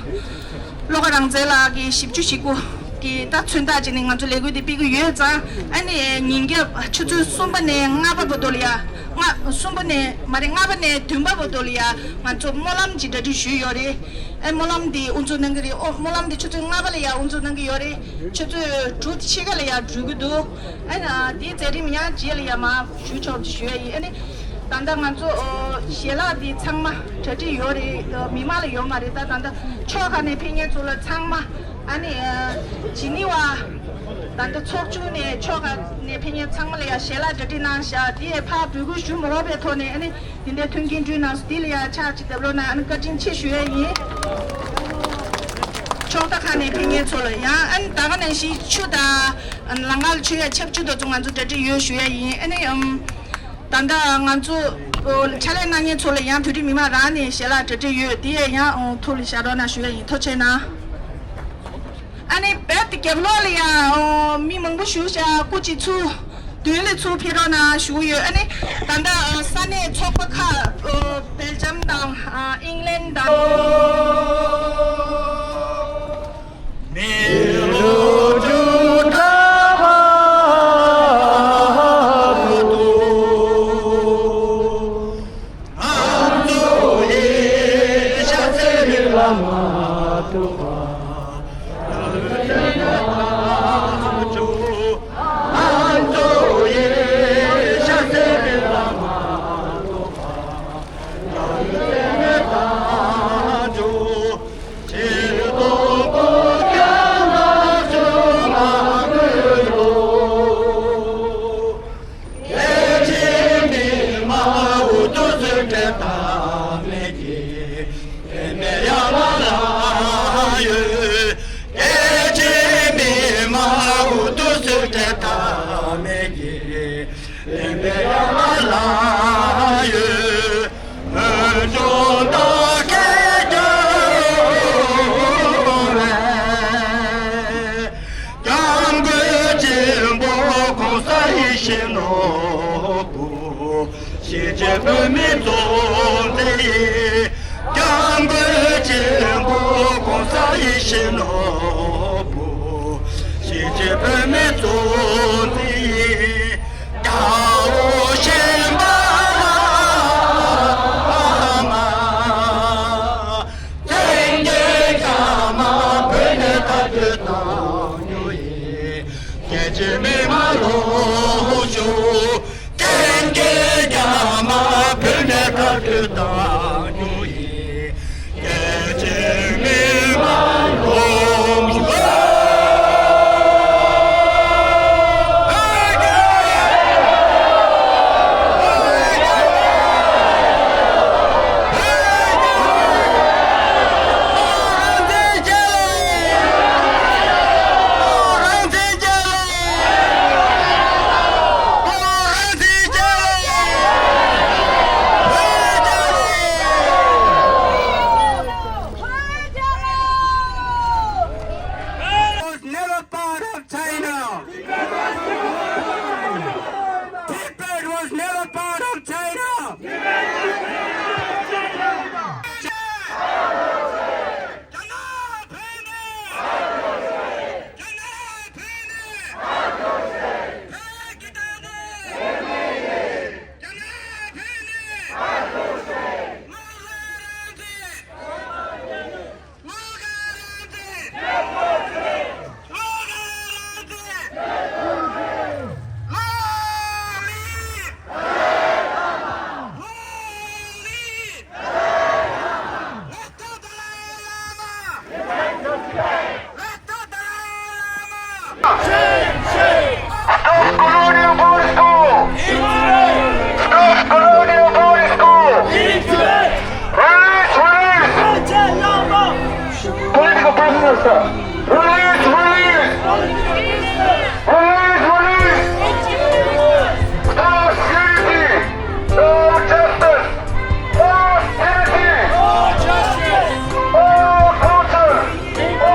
བློ་དགའ་རང་བཙན་ལགས་ཀྱི་བཞི་བཅུ་ཞེ་དགུ་གི་ད་མཚོན་རྟགས་བྱས་ནས་ང་ཚོ་ལས་འགུལ་འདི་སྤེལ་གྱི་ཡོད་ཙང་ཨ་ནི་ཉིན་རྒྱབ་ཆུ་ཚོད་གསུམ་པ་ནས་ལྔ་པ་བར་དུ་ལ་ཡ་ལྔ་གསུམ་པ་ནས་མ་རེད་ལྔ་པ་ནས་བདུན་པ་བར་དུ་ལ་ཡ་ང་ཚོ་སྨོན་ལམ་གྱི་གྲ་སྒྲིག་ཞུས་ཡོད་རེད། ཨེ་སྨོན་ལམ་འདི་དབུ་འཛུགས་གནང་གི་རེད། ཨོ་སྨོན་ལམ་འདི་ཆུ་ཚོད་ལྔ་པ་ལ་ཡ་དབུ་འཛུགས་གནང་གི་ཡོད་རེད། ཆུ་ཚོད་དྲུག་ཕྱེད་ཀ་ལ་ཡ་འགྲོ་གི་འདུག་ཨེ་ན་འདིའི་མཛད་རིམ་ཡང་རྗེས་ལ་ཡ་མར་ཞུ་ཆོག་ཅིག་ཞུ་ཡ་ཡིན། ཨེ་ནི་ད་ལྟ་ང་ཚོ་ཨོ་ཞལ་ལག་འདི་ཚང་མ་གྲ་སྒྲིག་ཡོད་རེད། མི་མང་ལ་ཡོད་མ་རེད། ད་ད་ལྟ་ཕྱོགས་ཁག་ནས་ཕེབས་མཁན་ཚོ་ལ་ཚང་མ་ཨ་ནི་ཇི་ནི་ཝ་ད་ལྟ་ཚོགས་ཆུང་ནས་ཕྱོགས་ཁག་ནས་ཕེབས་མཁན་ཚང་མ་ལ་ཡ་ཞལ་ལག་གྲ་སྒྲིག་གནང་བཞག་དེ་ཡས་ཕར་འབོད་སྐུལ་ཞུ་མ་དགོས་པའི་ཐོག་ནས་ཨ་ནི། དེ་འདྲའི་མཐུན་རྐྱེན་བསྐྲུན་གནང་སོང་། དེ་ལ་ཡང་ཕྱག་ཅིག་རྒྱབ་རོགས་གནང་། ཨ་ནི་བཀའ་དྲིན་ཆེ་ཞུ་ཡ་ཡིན། ཕྱོགས་མཐའ་ཁག་ནས་ཕེབས་མཁན་ཚོ་ལ་ཡང་ཨ་ནི་ད་ག་ནང་བཞིན་ཆུ་དང་ལམ་ཁ་ལ་མཆོད་ཡ་ཆབ་ཆུ་དེ་ཚོ་ང་ཚོ་གྲ་སྒྲིག་ཡོད་ཞུ་ཡ་ཡིན། ཨ་ནི་ཨམ་ད་ལྟ་ང་ཚོ་ཕྱག་ལས་གནང་མཁན་ཚོ་ལ་ཡང་བོད་རིགས་མི་མང་རང་ནས་ཞལ་ལག་གྲ་སྒྲིག་ཡོད། དེ་ཡང་ཐུགས་ལ་བཞག་རོགས་གནང་ཞུ་ཡ་ཡིན། ཐུགས་རྗེ་གནང་། ཨ་ནི་བེད་རྒྱབ་ལོགས་ལ་ཡང་མི་མང་པོ་བཞུགས་ཤག་སྐུ་མཁྱེན་ཚུར་མདུན་ལ་ཚུར་ཕེབས་རོགས་གནང་ཞུ་གི་ཡོད། ཨ་ནི་ད་ལྟ་ས་གནས་ཚོགས་པ་ཁག་སྦེལ་ཇམ་དང་ཨིང་ལན་དང་། མི་ལོ་བཅུ་ཕྲག་པ། སྐྱབས་མགོན་ཆེན་པོ་གོང་ས་ཡིད་བཞིན་ནོར་བུ། གཞིས་བྱེས་བོད་མི་གཙོ་འཛིན། སྐྱབས་མགོན་ཆེན་པོ་གོང་ས་ཡིད་བཞིན་ནོར་བུ། གཞིས་བྱེས་བོད་མི་གཙོ་འཛིན། དགྲ་བོ་ཤན་པ་ལ་མ། བཙན་གྱིས་རྒྱ་དམར་བོད་ནས་མཐར་སྐྲོད་བཏང་རྒྱུ་ཡིན། རྒྱལ་སྤྱིའི་མི་མང་ལོངས་ཤོག། བཙན་གྱིས་རྒྱ་དམར་བོད་ནས་མཐར་སྐྲོད་བཏང་རྒྱུ་ཡིན། རྒྱལ་སྤྱིའི་མི་མང་ལོངས་ཤོག། Was never part of China. Tibet was never part of China. Stop colonial boarding school! Stop colonial boarding school! Release, release! Political prisoners, sir. Release, release! Release, release! Stop unity! No justice! Stop unity! No justice! No torture! No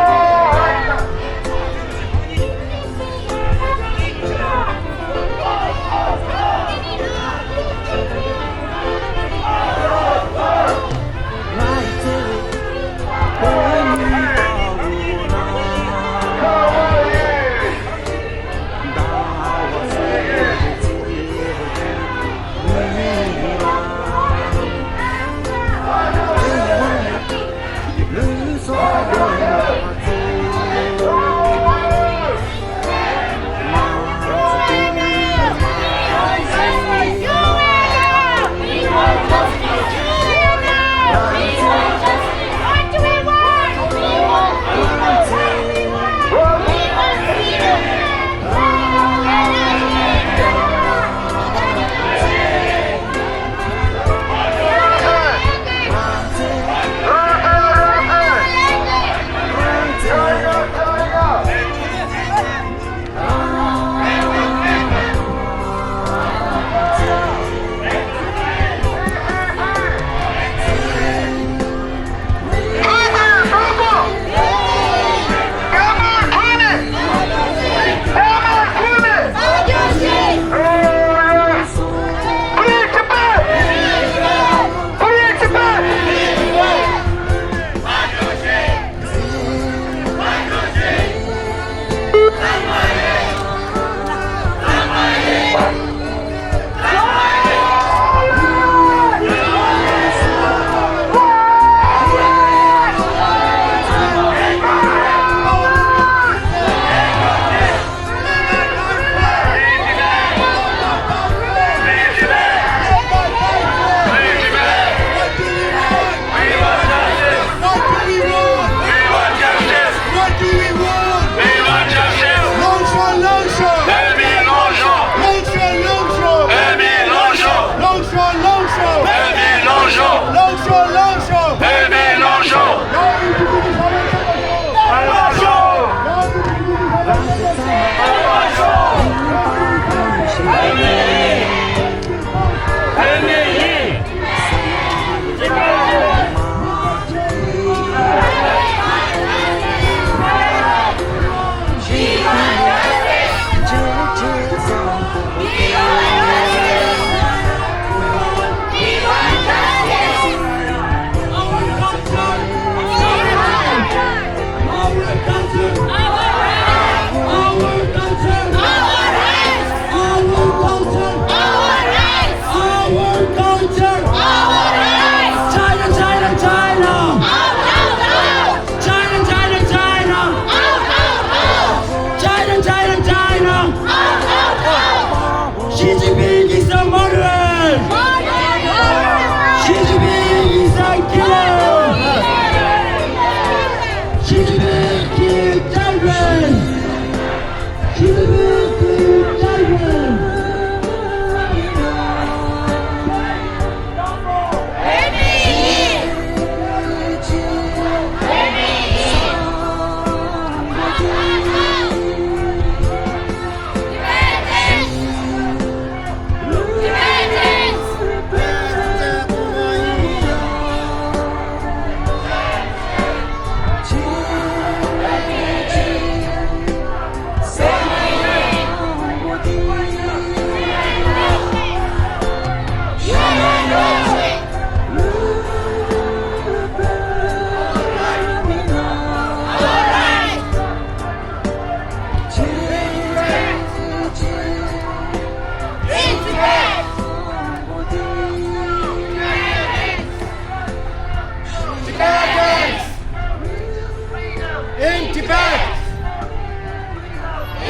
In Tibet!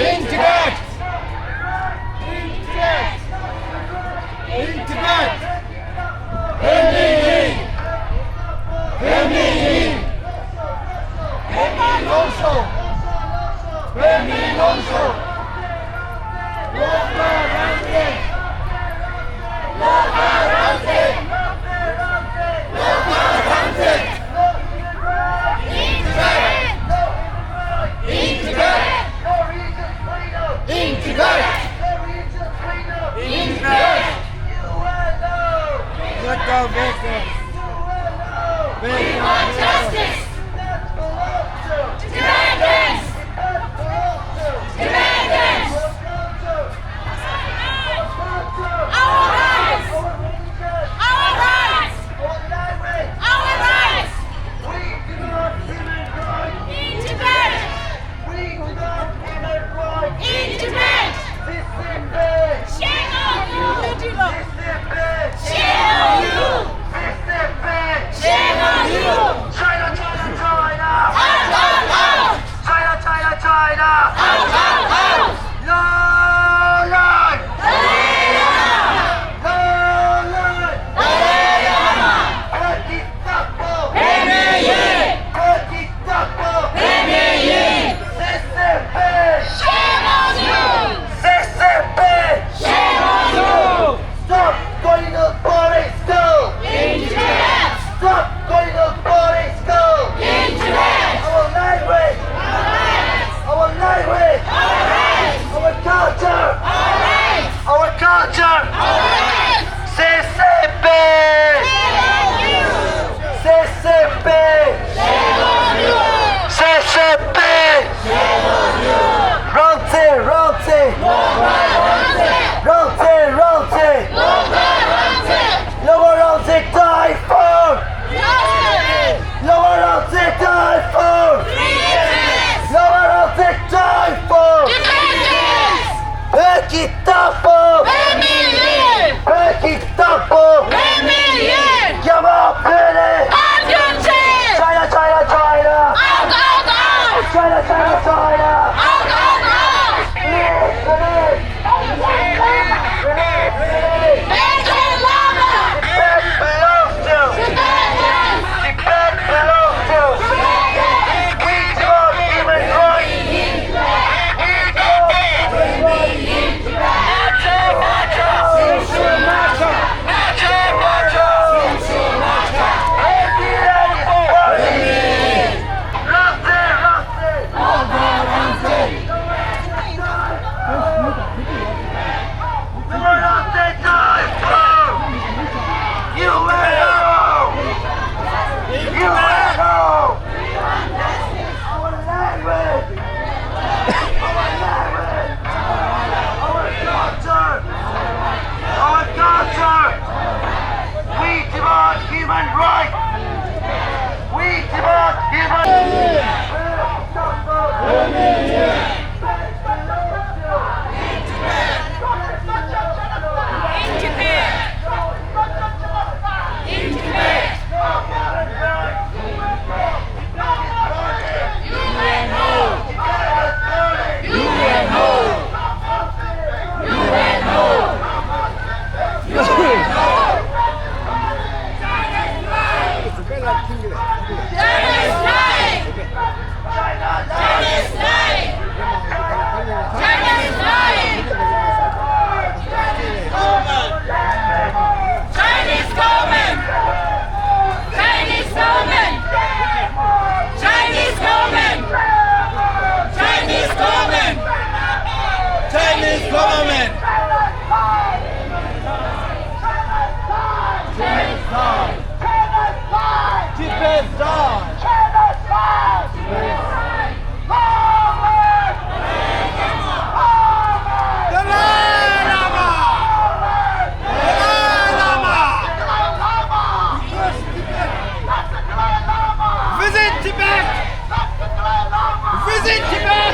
In Tibet! In Tibet! In Tibet! བོད་མི་ཡིན། བོད་མི་ཡིན། བོད་མི་ལོངས་སུ། བོད་མི་ལོངས་སུ། བློ་དགའ་རང་བཙན། བློ་དགའ་རང་བཙན། བློ་དགའ་རང་བཙན། In Tibet! In Tibet! In Tibet! Let go, victims! We want justice! Tibetans! Tibetans! Our rights! Our rights! Our rights! We demand human rights! In Tibet! We demand human rights! In Tibet! C C P! Shame on you! C C P! Shame on you! C C P! Shame on you! China, China, China! Out, out, out! China, China, China! Out, out, out! No line! Dalai Lama! No line! Dalai Lama! Turkey Stop! བོད་མི་ཡིན། བོད་ཀྱི་བདག་པོ། བོད་མི་ཡིན། སི་སི་པི། Shame on you! སི་སི་པི། Shame on you! Stop colonial borders, go! In Tibet! Stop colonial borders, go! In Tibet! Our language! Our rights! Our language! Our rights! Our culture! Our rights! Our culture! Our rights! C C P! C C P! C C P! རང་བཙན། རང་བཙན། རང་བཙན། རང་བཙན། བློ་དགའ་རང་བཙན། Die for! བློ་དགའ་རང་བཙན། Die for! བློ་དགའ་རང་བཙན། Die for! བོད་ཀྱི་བདག་པོ། བོད་མི་ཡིན། བོད་ཀྱི་བདག་པོ། བོད་མི་ཡིན། རྒྱ་དམར་བོད་ནས། ཕར་རྒྱུགས་ཆེ། China, China, China! Out, out, out! China, China, China! Out, out, out! Release, release! Release, release! Dalai Lama! Tibet belongs to Tibetans! Tibet belongs to Tibetans! We demand human rights! We demand human rights! Our language! Our language! Our culture! Our culture! We demand human rights! We demand human rights! China is lying! China is lying! Chinese government! Chinese government! Chinese government! Chinese government! Chinese government! Tibet die! Tibet die! Dalai Lama! Dalai Lama! Visit Tibet! Visit Tibet!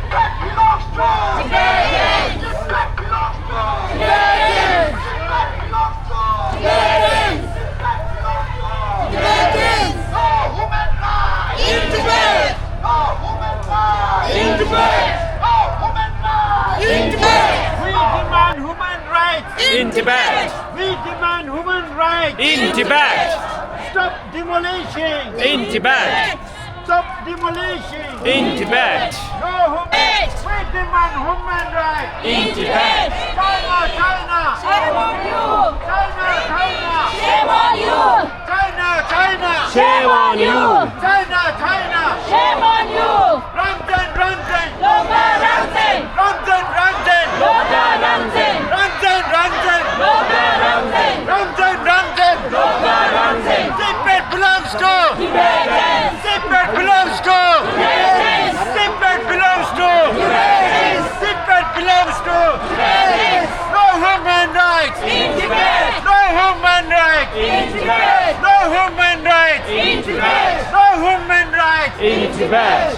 Tibet belongs to Tibetans! Tibet belongs to Tibetans! Tibet belongs to Tibetans! Tibetans! No human rights! In Tibet! No In Tibet. We demand human rights. In Tibet. Stop demolishing. In Tibet. Stop demolishing. In Tibet. No human. We demand human rights. In Tibet. China, China. Shame on you. China, China. Shame on you. China, China. Shame on you. China, China. Shame on you. རང་བཙན། རང་བཙན། བློ་དགའ་རང་བཙན། རང་བཙན། བློ་དགའ་རང་བཙན། རང་བཙན། རང་བཙན། བློ་དགའ་རང་བཙན། རང་བཙན། རང་བཙན། བློ་དགའ་རང་བཙན། Tibet belongs to Tibetans. Tibet belongs to Tibetans. Tibet belongs to Tibetans. Tibet belongs to Tibetans. No human rights. In Tibet. No human rights. In Tibet. No human rights. In Tibet. No human rights. In Tibet.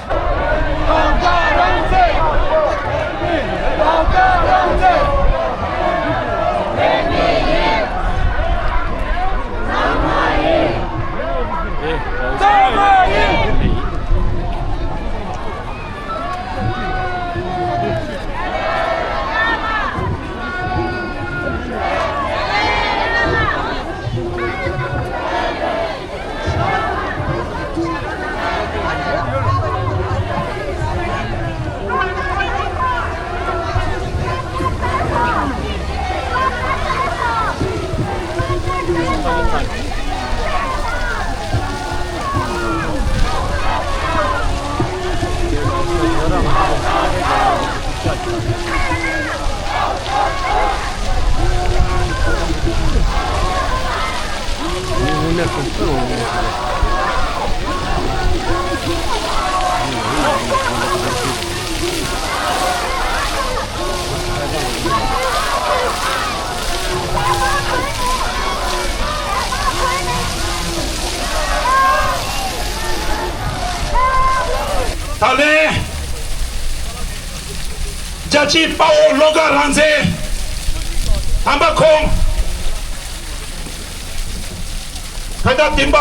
ད་ལན་རྒྱལ་གཅེས་དཔའ་བོ་བློ་དགའ་རང་བཙན་དམ་པ་ཁོང་བོད་ཟླ་བདུན་པ།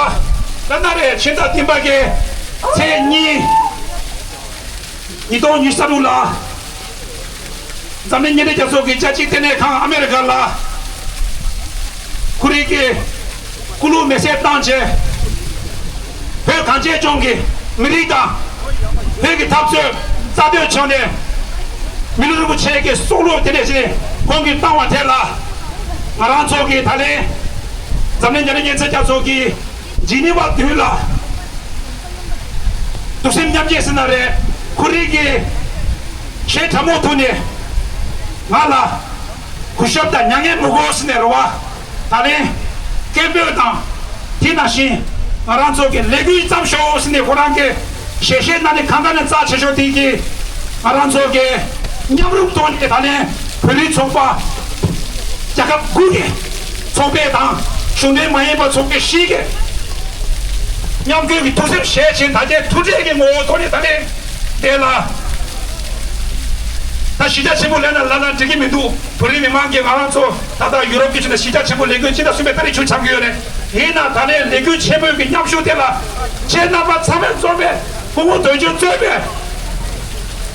ད་ན་རེ་ཕྱི་ཟླ་བདུན་པ་གི་ཚེས་གཉིས། ཉིས་སྟོང་ཉི་ཤུ་རྩ་དྲུག་ལ། འཛམ་གླིང་མཉམ་འབྲེལ་རྒྱལ་ཚོགས་ཀྱི་རྒྱལ་སྤྱིའི་ལྟེ་གནས་ཁང་ཨ་མེ་རི་ཀ་ལ། ཁོ་རང་གིས་སྐུ་ལུས་མེ་སྲེག་བཏང་རྗེས། བོད་གངས་ཅན་ལྗོངས་ཀྱི་མི་རིགས་དང་། བོད་ཀྱི་འཐབ་རྩོད་རྩ་གཏོར་བྱུང་ནས། མི་ལུས་རིན་པོ་ཆེ་གི་སྲོག་བླུ་དེ་འདྲ་ཞིག་ཁོང་གིས་བཏང་བ་དེ་ལ། ང་རང་ཚོ་གིས་ད་ལན་འཛམ་གླིང་མཉམ་འབྲེལ་མཉེན་ཆས་རྒྱལ་ཚོགས་ཀྱི་ཇི་ནི་ཝ་མདུན་ལ། གདུང་སེམས་མཉམ་སྐྱེད་ཟེར་ན་རེད། ཁོ་རང་གིས་ཞལ་དྲང་མོ་ཐོག་ནས་ང་ལ་གུས་ཞབས་དང་མྱ་ངན་མི་དགོས་ཟེར་ནས་རེད་བ། ད་ལན་སྐད་འབོད་དང་། དེ་ནང་བཞིན་ང་རང་ཚོ་གི་ལས་འགུལ་བརྩམས་ཤོག་ཟེར་ནས་ཁོ་རང་གིས་ཞལ་བཞེས་གནང་ནས་གང་ག་ནས་རྩ་ཆེ་ཤོས་དེ་གིས། ང་རང་ཚོ་གི་མཉམ་རུབ་ཐོག་ནས་ད་ལན་བོད་རིགས་ཚོགས་པ་རྒྱལ་ཁབ་དགུ་གི་ཚོགས་པ་དང་གཞུང་འབྲེལ་མ་ཡིན་པ་ཚོགས་པ་བཞི་གི་མཉམ་འབྲེལ་གྱི་ཐུགས་སེམས་བཞེས་བྱས་ད་ལྟའི་ཐུགས་རྗེ་གི་ངོ་བོ་ཐོག་ནས་ད་ལན་དེ་ལ། ད་གཞིས་ཆགས་ཆེན་པོ་ལབ་ན་ལབ་ན་འགྲིག་གི་མི་འདུག་བོད་རིགས་མི་མང་གིས་ང་རང་ཚོ་ད་ལྟ་ཡུ་རོབ་ཀྱི་ཕྱོགས་ནས་གཞིས་ཆགས་ཆེན་པོ་ལས་འགུལ་སྤྱི་ཟླ་གསུམ་པའི་ཏ་རིག་བཅུ་འཆམ་གྱི་ཡོད་རེད། ཡིན་ན་ད་ལན་ལས་འགུལ་ཆེན་པོའི་གི་མཉམ་ཞུགས་དེ་ལ་ཁྱེད་རྣམ་པ་ཚང་མས་གཙོས་པའི་སྐུ་ངོ་དོན་གཅོད་གཙོས་པའི་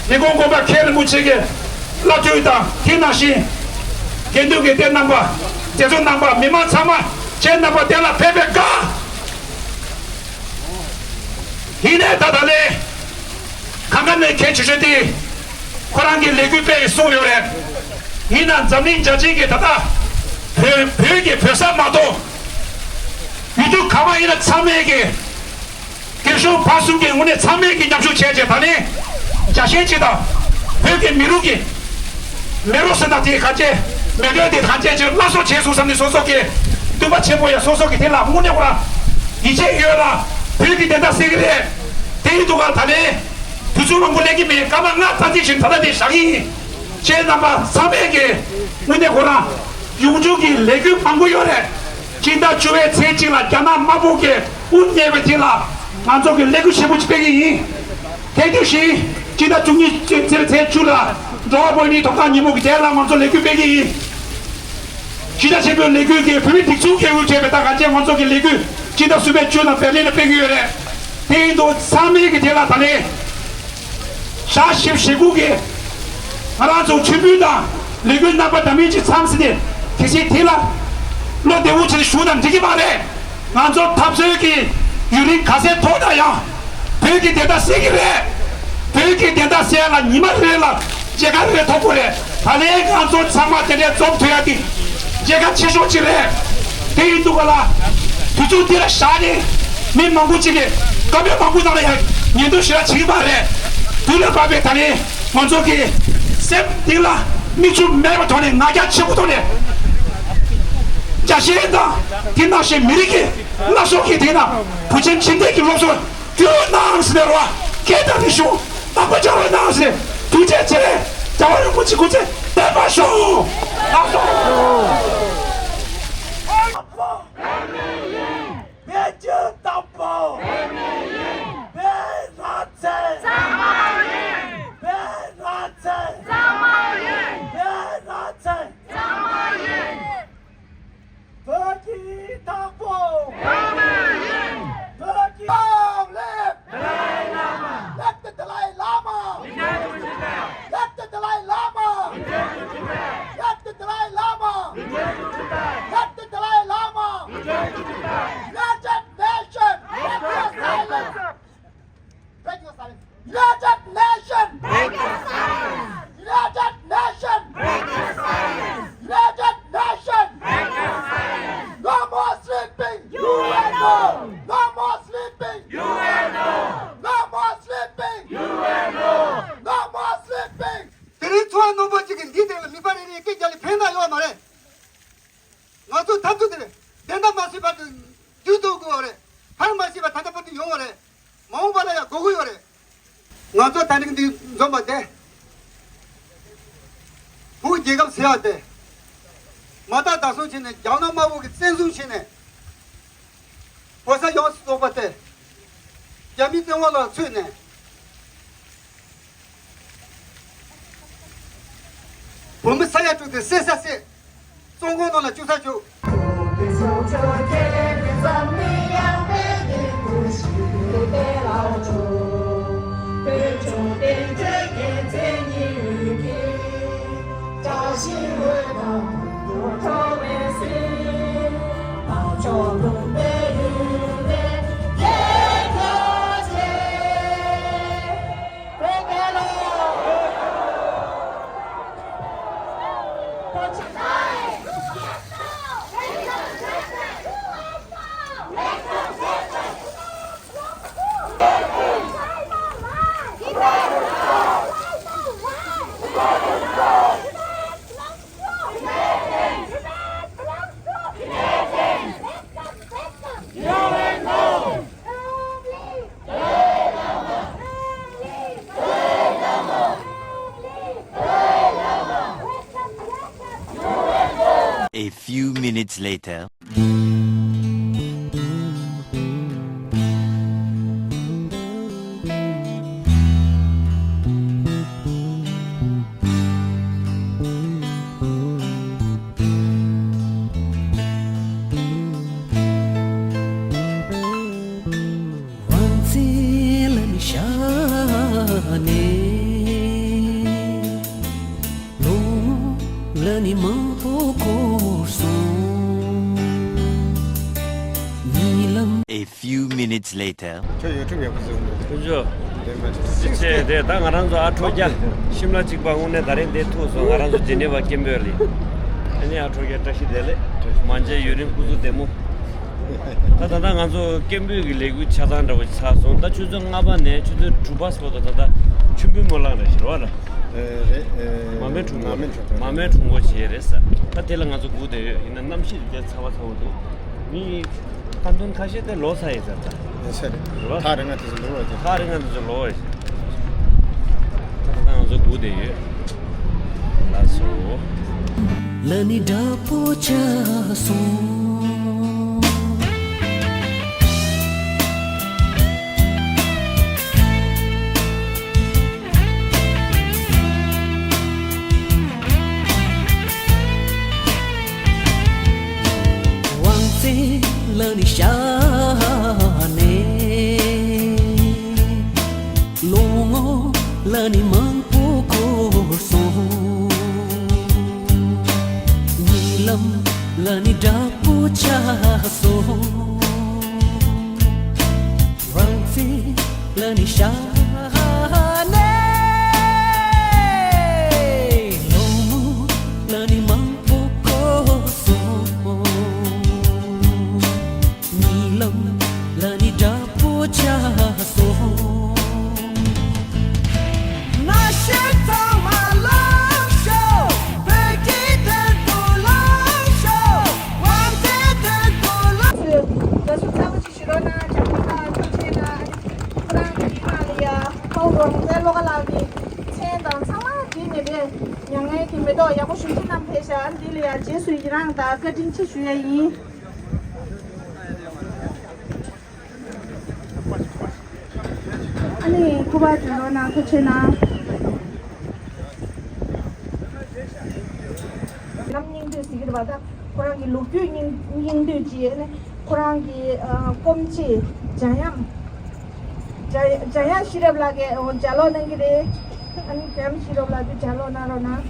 ཉིན་གུང་དགོན་པ་མཁན་རིན་པོ་ཆེ་གི་བླ་སྤྲུལ་དང་དེ་ནང་བཞིན་དགེ་འདུན་གྱི་སྡེ་རྣམ་པ། དགེ་ཚོགས་རྣམ་པ། མི་མང་ཚང་མ་ཁྱེད་རྣམ་པ་དེ་ལ་ཕེབས་པའི་བཀའ། ཡིན་ནའི་ད་ད་ལན་གང་ག་ནས་གལ་ཆེ་ཤོས་དེ་ཁོ་རང་གི་ལས་འགུལ་སྤེལ་གསུངས་ཡོད་རེད། ཡིན་ན་འཛམ་གླིང་རྒྱལ་སྤྱིའི་གི་ད་ལྟ་བོད་བོད་ཀྱི་བོད་ས་མ་གཏོགས་ཡུལ་དུས་གང་མ་ཡིན་ན་ཚང་མས་གི་རྒྱལ་གཞུང་བར་གསུམ་གྱི་ངོས་ནས་ཚང་མས་ཀྱི་མཉམ་ཞུགས་བྱས་རྗེས་ད་ལན་རྒྱལ་ཞེན་གཅིག་དང་བོད་ཀྱི་མི་རིགས་ཀྱི་མེ་རོ་ཟེར་ན་དེ་ག་ཅེ་མེ་རོ་དེ་ག་ཅེ་ཅེ་སླར་གསོ་བྱས་སོང་བསམ་ནས་སོ་སོ་གི་འདུན་པ་ཆེན་པོ་ཡང་སོ་སོ་གི་དེ་ལ་དངོས་གནས་ཁོ་རང་ཡིད་ཆེས་ཡོད་ལ་བོད་ཀྱི་བདེན་མཐའ་གསལ་གི་རེད། དེ་ཡིན་དུས་ག་ད་ལན་དུས་ཚོད་མང་པོ་ལས་ཀྱི་མེད། སྐར་མ་ལྔ་ཙམ་ཅིག་བཞིན་ད་ལྟ་དེ་བཞག་གི་ཡིན། ཁྱེད་རྣམ་པ་ཚང་མས་ཀྱི་དངོས་གནས་ཁོ་རང་ཡོངས་འབྱོར་གྱི་ལས་འགུལ་མང་པོ་ཡོད་རེད། སྤྱི་ཟླ་བཅུ་པའི་ཚེས་གཅིག་ལ་རྒྱ་ནག་དམར་པོ་གི་དབུ་བརྙེས་པའི་དེ་ལ་ང་ཚོ་གི་ལས་འགུལ་ཆེན་པོ་ཅིག་སྤེལ་གི་ཡིན། དེ་དུས་ཤིང་སྤྱི་ཟླ་བཅུ་གཉིས་ཚེས་ཚེས་བཅུ་ལ་འགྲོ་བ་བོད་མིའི་ཐོབ་ཐང་ཉིན་མོ་གི་དེ་ལ་ང་ཚོ་ལས་འགུལ་སྤེལ་གི་ཡིན། སྤྱི་ཟླ་ཆེན་པོའི་ལས་འགུལ་གྱི་བོད་མི་སྒྲིག་འཛུགས་ཀྱིས་དབུ་བྱས་པའི་ད་ག་ཅན་ང་ཚོ་གི་ལས་འགུལ་སྤྱི་ཟླ་གསུམ་པའི་བཅུ་ལ་བེར་ལིན་ལ་སྤེལ་གི་ཡོད་རེད། དེ་ཡིན་དུས་ཚང་མས་གི་དེ་ལ་ད་ལན་ཞག་བཞི་བཅུ་ཞེ་དགུ་གི་ང་རང་ཚོ་མཆོད་འབུལ་དང་ལས་འགུལ་རྣམ་པ་འདྲ་མིན་ཅིག་མཚམས་ཟིན་ནས་དེ་ ཅིག་དེ་ལ་བློ་བདེ་བོ་བྱས་ནས་བཞུགས་ན་འགྲིག་གི་མ་རེད། ང་ཚོ་འཐབ་རྩོད་ཀྱི་ཡུན་རིང་ག་ཚད་ཐོག་ན་ཡང་བོད་ཀྱི་བདེན་མཐའ་གསལ་གྱི་རེད། བོད་ཀྱི་བདེན་མཐའ་གསལ་ལ་ཉི་མ་རེ་རེ་ལ་མཇལ་ཁ་རེ་རེ་ཐོབ་དགོས་རེད། ད་ལན་ང་ཚོ་ཚང་མ་དེ་འདྲའི་འཛོམས་ཐུབ་ཡ་དེ་མཇལ་ཁ་ཆེ་ཤོས་ཅིག་རེད། དེ་ཡིན་དུས་ག་ལ་དུས་ཚོད་འདི་ལ་བཞག་ནས་མི་མང་པོ་ཅིག་གིས་བཀའ་མོལ་མང་པོ་གནང་ན་ཡང་ཉན་འདོད་ཞེ་དྲག་བྱེད་ཀྱི་མ་རེད། དུས་ལ་བབ་པའི་ད་ལན་ང་ཚོ་གི་སེམས་གཏིང་ལ་མིག་ཆུ་མེད་པའི་ཐོག་ནས་ང་རྒྱལ་ཆེན་པོའི་ཐོག་ནས་རྒྱ་ཆེན་དང་དེ་ནང་བཞིན་མི་རིགས་ཀྱི་བླ་སྲོག་གི་དེ་ན་བུ་ཆེན་ཁྱིམ་སྡེ་གི་སློབ་གསོ་བསྐྱོན་གནང་ཟེར་བ་སྐད་དང་རིག་གཞུང་ནང་པ་བཅའ་བ་གནང་ཟེར་ཐུགས་རྗེ་ཆེ། རྒྱལ་བ་རིན་པོ་ཆེ་སྐུ་ཚེ་བརྟན་པར་ཤོག་ལགས་སོ། བོད་ཀྱི་བདག་པོ། བོད་རང་བཙན། བོད་རང་བཙན། བོད་རང་བཙན། བོད་ཀྱི་བདག་པོ། བོད་ཀྱི། Long live Dalai Lama! Let the Dalai Lama! Let the Dalai Lama! Let the Dalai Lama! Let the Dalai Lama! United Nations! Break your silence! Break your silence! United Nations! Break your silence! United Nations! Break your silence! United Nations! Break your silence! No more sleeping! U N O! No more sleeping! U N O! No more sleeping! U N O! No more sleeping! དེ་རིང་ཚོ་བ་རྣོན་པོ་གཅིག་གིས་འདིའི་སྟེང་ལ་མིད་པ་རེ་རེ་སྐད་རྒྱག་ལས་ཕན་ཐོགས་ཡོད་མ་རེད། ང་ཚོ་འཐབ་རྩོད་དེ་རེད། བདེན་མཐའ་མ་ཤེས་བར་དུ་མཇུག་རྫོགས་དགོས་པ་རེད། ཕར་མ་ཤེས་པར་ད་ལྟ་བར་དུ་ཡོང་བ་རེད། མ་འོངས་པ་ལ་ཡང་དགོས་ཀྱི་ཡོད་རེད། ང་ཚོ་ད་ནི་འདི་འཛོམས་པ་དེ། བོད་རྒྱལ་ཁབ་ཟེར་བ་དེ། མ་མཐའ་བདག་བཟུང་བྱས་ནས་རྒྱ་ནག་དམར་པོ་གིས་བཙན་བཟུང་བྱས་ནས། བོད་ས་ཡོངས་སུ་རྫོགས་པ་དེ། རྒྱ་མིའི་བཙན་དབང་ལ་ཚུད་ནས། བོད་མི་ས་ཡ་དྲུག་དེ་བསད་ས་བསད། བཙོན་ཁང་ནང་ལ་བཅུག་ས་བཅུག A few minutes later. དབང་བཙན་ལ་ནི་བཞག་ནས། ལོ་ངོ་ལ་ནི་མང་པོ་འགོར་སོང་། ཉིན་ལམ། A few minutes later. ཁྱོད་ཡུ་ཊུབ་ཡག་པོ་བཟོས་འདུག་ཁྱོད་ཚོ། དེ་མ་ཚད་ཅེས་དེ་ད་ང་རང་ཚོ་ཨ་ཁྲོ་རྒྱ་ཤིམ་ལ་གཅིག་པ་དངོས་གནས་ད་རིང་འདིར་ཐུག་སོང་། ང་རང་ཚོ་ཇི་ནི་ཝ་སྐད་འབོད་ལས། ཨ་ནི་ཨ་ཁྲོ་རྒྱ་བཀྲ་ཤིས་བདེ་ལེགས། མ་མཇལ་ཡུན་རིང་སྐུ་གཟུགས་བདེ་མོ། ད་ད་ལྟ་ང་ཚོ་སྐད་འབོད་ཀྱི་ལས་འགུལ་ཆ་ཚང་འདྲ་བོ་ཆགས་སོང་། ད་ཆུ་ཚོད་ལྔ་པ་ནས་ཆུ་ཚོད་དྲུག་པ་བར་དུ་ད་ལྟ་ཆུ་འབུད་སྨོན་ལམ་རེད་ཟེར་བ་ལ། ཨེ་རེད། ཨེ་མ་སྨད་གྲོང་ཚོ། མ་སྨད་གྲོང་ཚོ། མ་སྨད་གྲོང་ཚོ་བྱས་རེད་ས། ད་དེ་ལ་ང་ཚོ་སྒུག་བསྡད་ཡོད། ཡིན་ན་གནམ་གཤིས་དེ་ཚ་བ་ཚ་བོ་འདུག་མི་ཁ་འདོན་ཁ་ཤས་དེ་ལོ་ཚ་ཡིན་ས་ད། ཡིན་ས་རེད། རེད་བ། ཐག་རིང་ང་དེ་ཚོ་ལོ་བ་དེ། ཐག་རིང་ང་དེ་ཚོ་ལོ་བ་ཡིན། ད་ལྟ་ང་ཚོ་སྒུག་བསྡད་ཡོད། ལགས་སོ། ལ་ནི་དྲག་པོ་ཆགས་སོང་། དབང་བཙན་ལ་ནི་བཞག་ནས། ལོ་ངོ་ལ་ནི་མང་པོ་འགོར་སོང་། ཉིན་ལམ་ ལ་ནི་ཤ་ནས་ལོ་མོ་ལ་ནི་མང་པོ་འཁོར་སོང་། ཉིན་ལམ་ལ་ནི་དྲག་པོ་ཆགས་སོང་། ན་ཤེས་ཚང་མ་ལངས་ཤོག་བོད་ཀྱི་དོན་དུ་ལངས་ཤོག་དབང་ཆེན་དོན་དུ་ལངས། བཀའ་ཤོག་ཚ་པོ་ཅིག་ཞུ་རོགས་གནང་། བྱམས་པ་དང་ཐུགས་རྗེ་གནང་། ཁོ་རང་གི་མི་མང་ལ་ཡ་ཕ་བོ་རང་བཙན་བློ་དགའ་ལགས་ཀྱི་མཚན་དང་ཚང་མ་བྲིས་ནས་དེ་མྱ་ངན་གྱི་མེ་ཏོག་ཡག་པོ་ཞུ་ཅི་གནང་ཕེབས་ཤག་འདི་ལ་ཡ་རྗེས་སུ་ཡི་རང་དང་བཀའ་དྲིན་ཆེ་ཞུ་ཡ་ཡིན། ཨ་ནི་སྐུ་པར་སྒྲོན་རོགས་གནང་། ཐུགས་རྗེ་གནང་། ནམ་སྙིང་བསྡུས་ཟེར་གྱི་རེད་པ། ད་ཁོ་རང་གི་ལོ་རྒྱུས་སྙིང་སྙིང་བསྡུས་ཀྱི་ཨ་ནི་ཁོ་རང་གི་ཨ་སྐུ་མཆེད་འཇམ་དབྱངས་འཇམ་འཇམ་དབྱངས་ཤེས་རབ་ལགས་ཀྱིས་ཨོ་ལྗགས་ཀློག་གནང་གི་རེད། ཨ་ནི་འཇམ་ཤེས་རབ་ལགས་དུ་ལྗགས་ཀློག་གནང་རོགས་གནང་།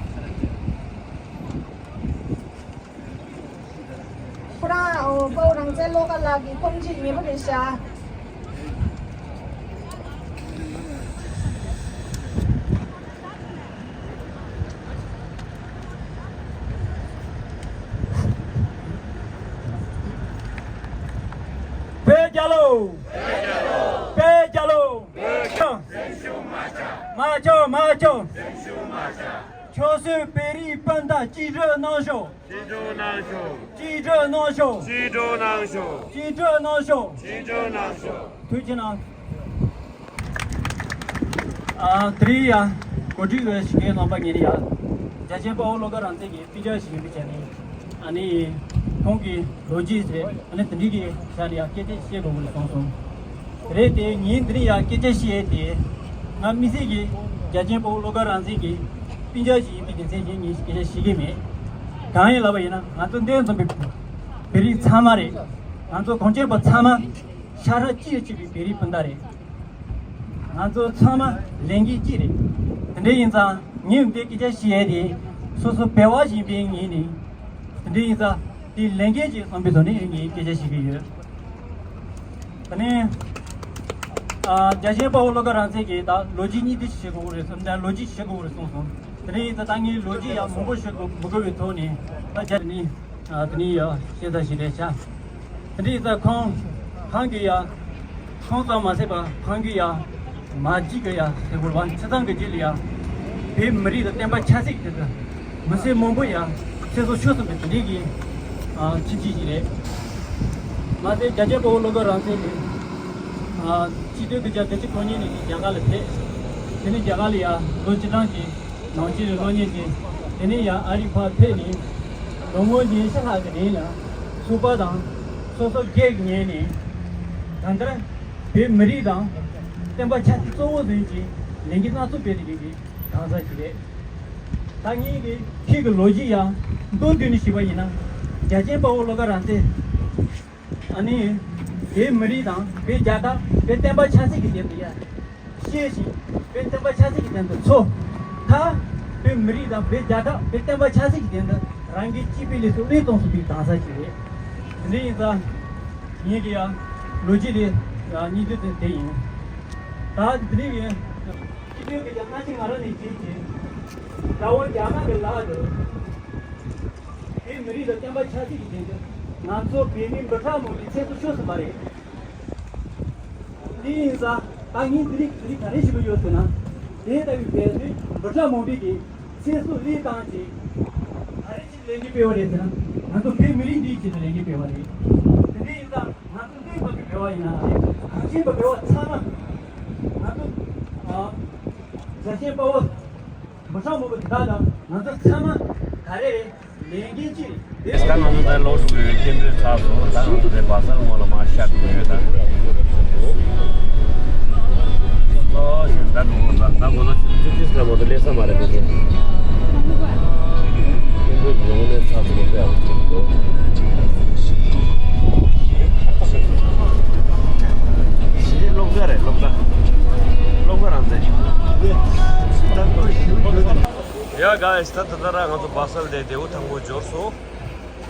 ཁོ་རང་ཨོ་དཔའ་བོ་རང་བཙན་བློ་དགའ་ལགས་ཀྱི་སྐུ་མཆེད་ཉེ་པོ་རེད་ཤག་བོད་རྒྱལ་ལོ། བོད་རྒྱལ་ལོ། མ་ཆོག་མ་ཆོག་ཁྱོད་ཚོས་བོད་རིགས་སྤུན་ཟླ་གཅིག་སྒྲིལ་གནང་ཤོག་གཅིག་སྒྲིལ་གནང་ཤོག་གཅིག་སྒྲིལ་གནང་ཤོག་གཅིག་སྒྲིལ་གནང་ཤོག་གཅིག་སྒྲིལ་གནང་ཤོག་གཅིག་སྒྲིལ་གནང་ཤོག་ཐུགས་རྗེ་གནང་། ཨ་དེ་རིང་ཡ་གོ་སྒྲིག་ཡོད་ཞིག་གི་རྣམ་པ་ངེད་ཡ་རྒྱལ་ཆེན་དཔའ་བོ་བློ་དགའ་རང་བཙན་གྱི་སྤུན་ཀྱག་ཞིག་ཡིན་པའི་ཆ་ནས་ཨ་ནི་ཁོང་གི་ལོ་རྒྱུས་རེད། ཨ་ནི་དེ་འདྲའི་གི་ཆ་ནས་ཡ་སྐད་ཆ་བཤད་དགོས་ཀྱི་རེད་གསུངས་སོང་། རེད་དེ་ངས་འདི་རིང་ཡ་སྐད་ཆ་བཤད་ཡས་དེ་ང་དམིགས་བསལ་གྱི་རྒྱལ་ཆེན་དཔའ་བོ་བློ་དགའ་རང་བཙན་གྱི་སྤུན་ཀྱག་ཞིག་ཡིན་པའི་རྒྱུ་མཚན་གྱིས་ངས་སྐད་ཆ་བཤད་ཀྱི་མེད། གང་ཡིན་ལབ་པ་ཡིན་ན་ང་ཚོ་འདིར་འཛོམས་པའི་བོད་རིགས་ཚང་མ་རེད། ང་ཚོ་གངས་ཅན་པ་ཚང་མ་ཤ་ཁྲག་གཅིག་ལ་གཅིག་པའི་བོད་རིགས་སྤུན་ཟླ་རེད། ང་ཚོ་ཚང་མ་ལས་འགན་གཅིག་རེད། དེ་འདྲ་ཡིན་ཙང་ངས་འདི་སྐད་ཆ་བཤད་ཡས་དེ་སོ་སོ་བོད་པ་ཡིན་པའི་ངོས་ནས་དེ་འདྲ་ཡིན་ཙང་དེ་ལས་འགན་ཅིག་བསམ་པའི་ཐོག་ནས་ངས་སྐད་ཆ་བཤད་ཀྱི་ཡོད། དེ་ནས་ཨ་རྒྱལ་ཆེན་དཔའ་བོ་བློ་དགའ་རང་བཙན་གྱིས་ད་ལོ་རྒྱུས་སྙིང་བསྡུས་ཤིག་བྱེད་དགོས་རེད་གསུངས། ད་ལོ་རྒྱུས་ཤིག་བྱེད་དགོས་རེད་གསུངས་སོང་། དེ་ནས་ཡིན་ཙང་ད་ངས་ལོ་རྒྱུས་ཡང་མང་པོ་ཤོད་དགོས་མི་དགོས་པའི་ཐོག་ནས་ད་རྒྱ་ནི་ཨ་དེ་ནས་ཡང་བཤད་ད་ཞིག་རེད་ཤག་དེ་འདྲ་ཡིན་ཙང་ཁོང་ཁོང་གིས་ཡ་ཁོང་ཙམ་མ་ཟད་པ་ཁོང་གིས་ཡ་མ་གཅིག་གི་ཡ་ཟེར་དགོས་པ་ཆ་ཚང་གི་རྗེས་ལ་ཡ་བོད་མི་རིགས་ལ་བསྟན་པ་ཆབ་སྲིད་ཀྱི་དེ་ཚོ་མི་སེར་མང་པོ་ཡ་ཚེ་སྲོག་ཤོར་སོང་བའི་དེ་འདྲའི་གི་ཨ་ཁྱིམ་གཅིག་ཅིག་རེད། མ་ཟད་རྒྱལ་ཆེན་དཔའ་བོ་བློ་དགའ་རང་བཙན་ནི་ཨ་ཆིག་སྟོང་དགུ་བརྒྱ་བརྒྱད་ཅུ་གོ་གཉིས་ནས་རྒྱ་གར་ལ་ཕེབས། དེ་ནས་རྒྱ་གར་ལ་ཡ་ལོ་བཅུ་གྲངས་ཀྱི་ནང་ཆོས་ཀྱི་སློབ་གཉེར་བྱས། དེ་ནས་ཡང་ཨ་རིར་ཕར་ཕེབས་ནས་ལོ་ངོ་ཉི་ཤུ་ལྷག་གི་རིང་ལ་ཚོགས་པ་དང་སོ་སོ་སྒེར་གྱི་ངོས་ནས་ད་ལྟར་བོད་མི་རིགས་དང་བསྟན་པ་ཆབ་སྲིད་གཙོ་བོ་འཛིན་གྱི་ལས་འགུལ་སྣ་ཚོགས་སྤེལ་བསྡད་མཁན་གྱི་གང་ཟག་ཞིག་རེད། ད་ངེད་ཀྱི་ཁྱེད་ཀྱི་ལོ་རྒྱུས་ཡང་མདོར་བསྡུས་ནས་ཞུས་པ་ཡིན་ན་རྒྱལ་ཆེན་དཔའ་བོ་བློ་དགའ་རང་བཙན། ཨ་ནི། བོད་མི་རིགས་དང་བོད་རྒྱལ་ཁབ་བོད་བསྟན་པ་ཆབ་སྲིད་ཀྱི་དོན་དུ་ཡ། ཤེས་ཤིང་བོད་བསྟན་པ་ཆབ་སྲིད་ཀྱི་དོན་དུ་འཚོ། ད་བོད་མི་རིགས་དང་བོད་རྒྱལ་ཁབ་བོད་བསྟན་པ་ཆབ་སྲིད་ཀྱི་དོན་དུ་རང་གི་སྤྱི་པའི་ལུས་སྲོག་བློས་གཏོང་ཐུབ་པའི་གང་ཟག་ཞིག་རེད། དེ་འདྲ་ཡིན་ཙང་། ངེད་ཀྱི་ཡ། ལོ་རྒྱུས་དེ་ཡ་སྙིང་བསྡུས་དེ་དེ་ཡིན། ད་དེ་རིང་གི་སྤྱི་འཐུས་ཀྱི་ཡ་སྔ་ཕྱི་ང་རང་ནས་བྱེད་ཀྱི། དགྲ་བོ་རྒྱ་ནག་གི་ལག་ཏུ། བོད་མི་རིགས་ལ་བསྟན་པ་ཆབ་སྲིད་ཀྱི་དོན་དུ་ང་ཚོ་བོད་མི་འབུམ་ཕྲག་མང་པོའི་ཚེ་སྲོག་ཤོར་ཟིན་པ་རེད། འདི་ཡིན་ཙང་ད་ངས་འདི་རིགས་འདི་རིགས་ག་རེ་ཞུ་གི་ཡོད་ཟེར་ན། དེ་ལྟ་བུའི་བོད་མི་འབུམ་ཕྲག་མང་པོའི་གི་ཚེ་སྲོག་བློས་བཏང་བྱས། ག་རེ་ཞིག་ལས་འགུལ་སྤེལ་བ་རེད་ཟེར་ན། ང་ཚོ་བོད་མི་རིགས་འདིའི་ཆེད་དུ་ལས་འགུལ་སྤེལ་བ་རེད། དེ་འདྲ་ཡིན་ཙང་ང་ཚོ་འདིའི་བར་གྱི་འབྲེལ་བ་ཡིན་ན་རེད། གངས་ཅན་པ་འབྲེལ་བ་ཚང་མ་ང་ཚོ་ཨ་རྒྱལ་ཆེན་དཔའ་བོ། མི་ཚང་མ་གི་ད་ལྟ་ང་ཚོ་ཚང་མ་ག་རེ་ལས་འགན་ཅི་རེད། ད་ང་ཚོ་ད་ལོ་དྲུག་གི་སྐྱེལ་འདྲེན་ཚར་སོང་། ད་ང་ཚོ་དེ་བ་སལ་ངོས་ལ་མར་ཤར་འགྲོ་གི་ཡོད་ད། ཨོ་ཞེས་ད་འགྲོ་ད་ད་ངོ་ལ་ཅི་ཅི་ལ་མ་དུ་ལས་ས་མ་རེད་དེ། སྐྱེལ་འདྲེན་ངོས་ནས་ཚར་སོང་། དཔེ་ཡག་པོ་བྱུང་སོང་། ཞེས་སློབ་གྲྭ་རེད། སློབ་གྲྭ། སློབ་གྲྭ་རང་བཙན། Yeah guys, ད་ད་ད་ར་ང་ཚོ་བ་སལ་དེ་དེའུ་ཐང་པོ་འབྱོར་སོང་།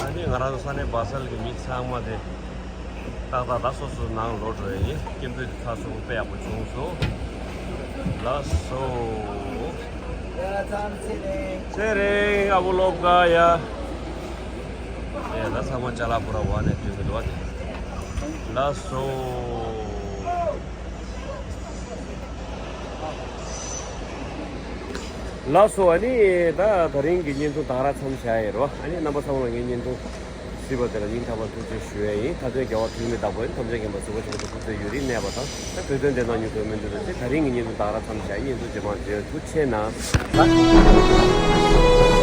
ཨ་ནི་ང་རང་ཚོ་ས་གནས་བ་སལ་གྱི་མི་ཚང་མ་དེ་ ཏག་ཏག་ད་སོ་སོ་ནང་ལོག་འགྲོ་ཡ་ཡིན། སྐྱིད་པོ་དེ་ཚ་སོང་། དཔེ་ཡག་པོ་བྱུང་སོང་། ལགས་སོ། ཚེ་རིང་ཨ་བུ་སློབ་དགའ་ཡ། ཨེ་ད་ཚང་མ་ཅ་ལག་པུ་ར་བ་ནས་སྟོན་གི་འདུག་བ་དེ། ལགས་སོ། ལགས་སོ། ཨ་ནི་ད་དེ་རིང་གི་བརྙན་ཐུང་ད་ག་རང་མཚམས་བཞག་ཡ་ཡིན་རོ། ཨ་ནི་རྣམ་པ་ཚང་མ་ལ་ངའི་བརྙན་ཐུང་གཟིགས་པ་དེ་ལ་སྙིང་ཐག་པ་ཐུགས་རྗེ་ཞུ་ཡ་ཡིན། ད་དུང་རྒྱལ་བ་ཐུགས་མི་དག་པོ་ཡིན། ཐམས་ཅད་མཁྱེན་པ་གཟུགས་པོ་ཆེན་པོ་ཐུགས་བརྩེ་ཡུན་རིང་གནས་པ་དང་། ད་བོད་དོན་བདེན་མཐའ་མྱུར་ཐོག་སྨོན་འདུན་དང་བཅས། དེ་རིང་གི་བརྙན་ཐུང་ད་ག་རང་མཚམས་བཞག་ཡིན། ཐུགས་རྗེ་ཆེ་གནང་།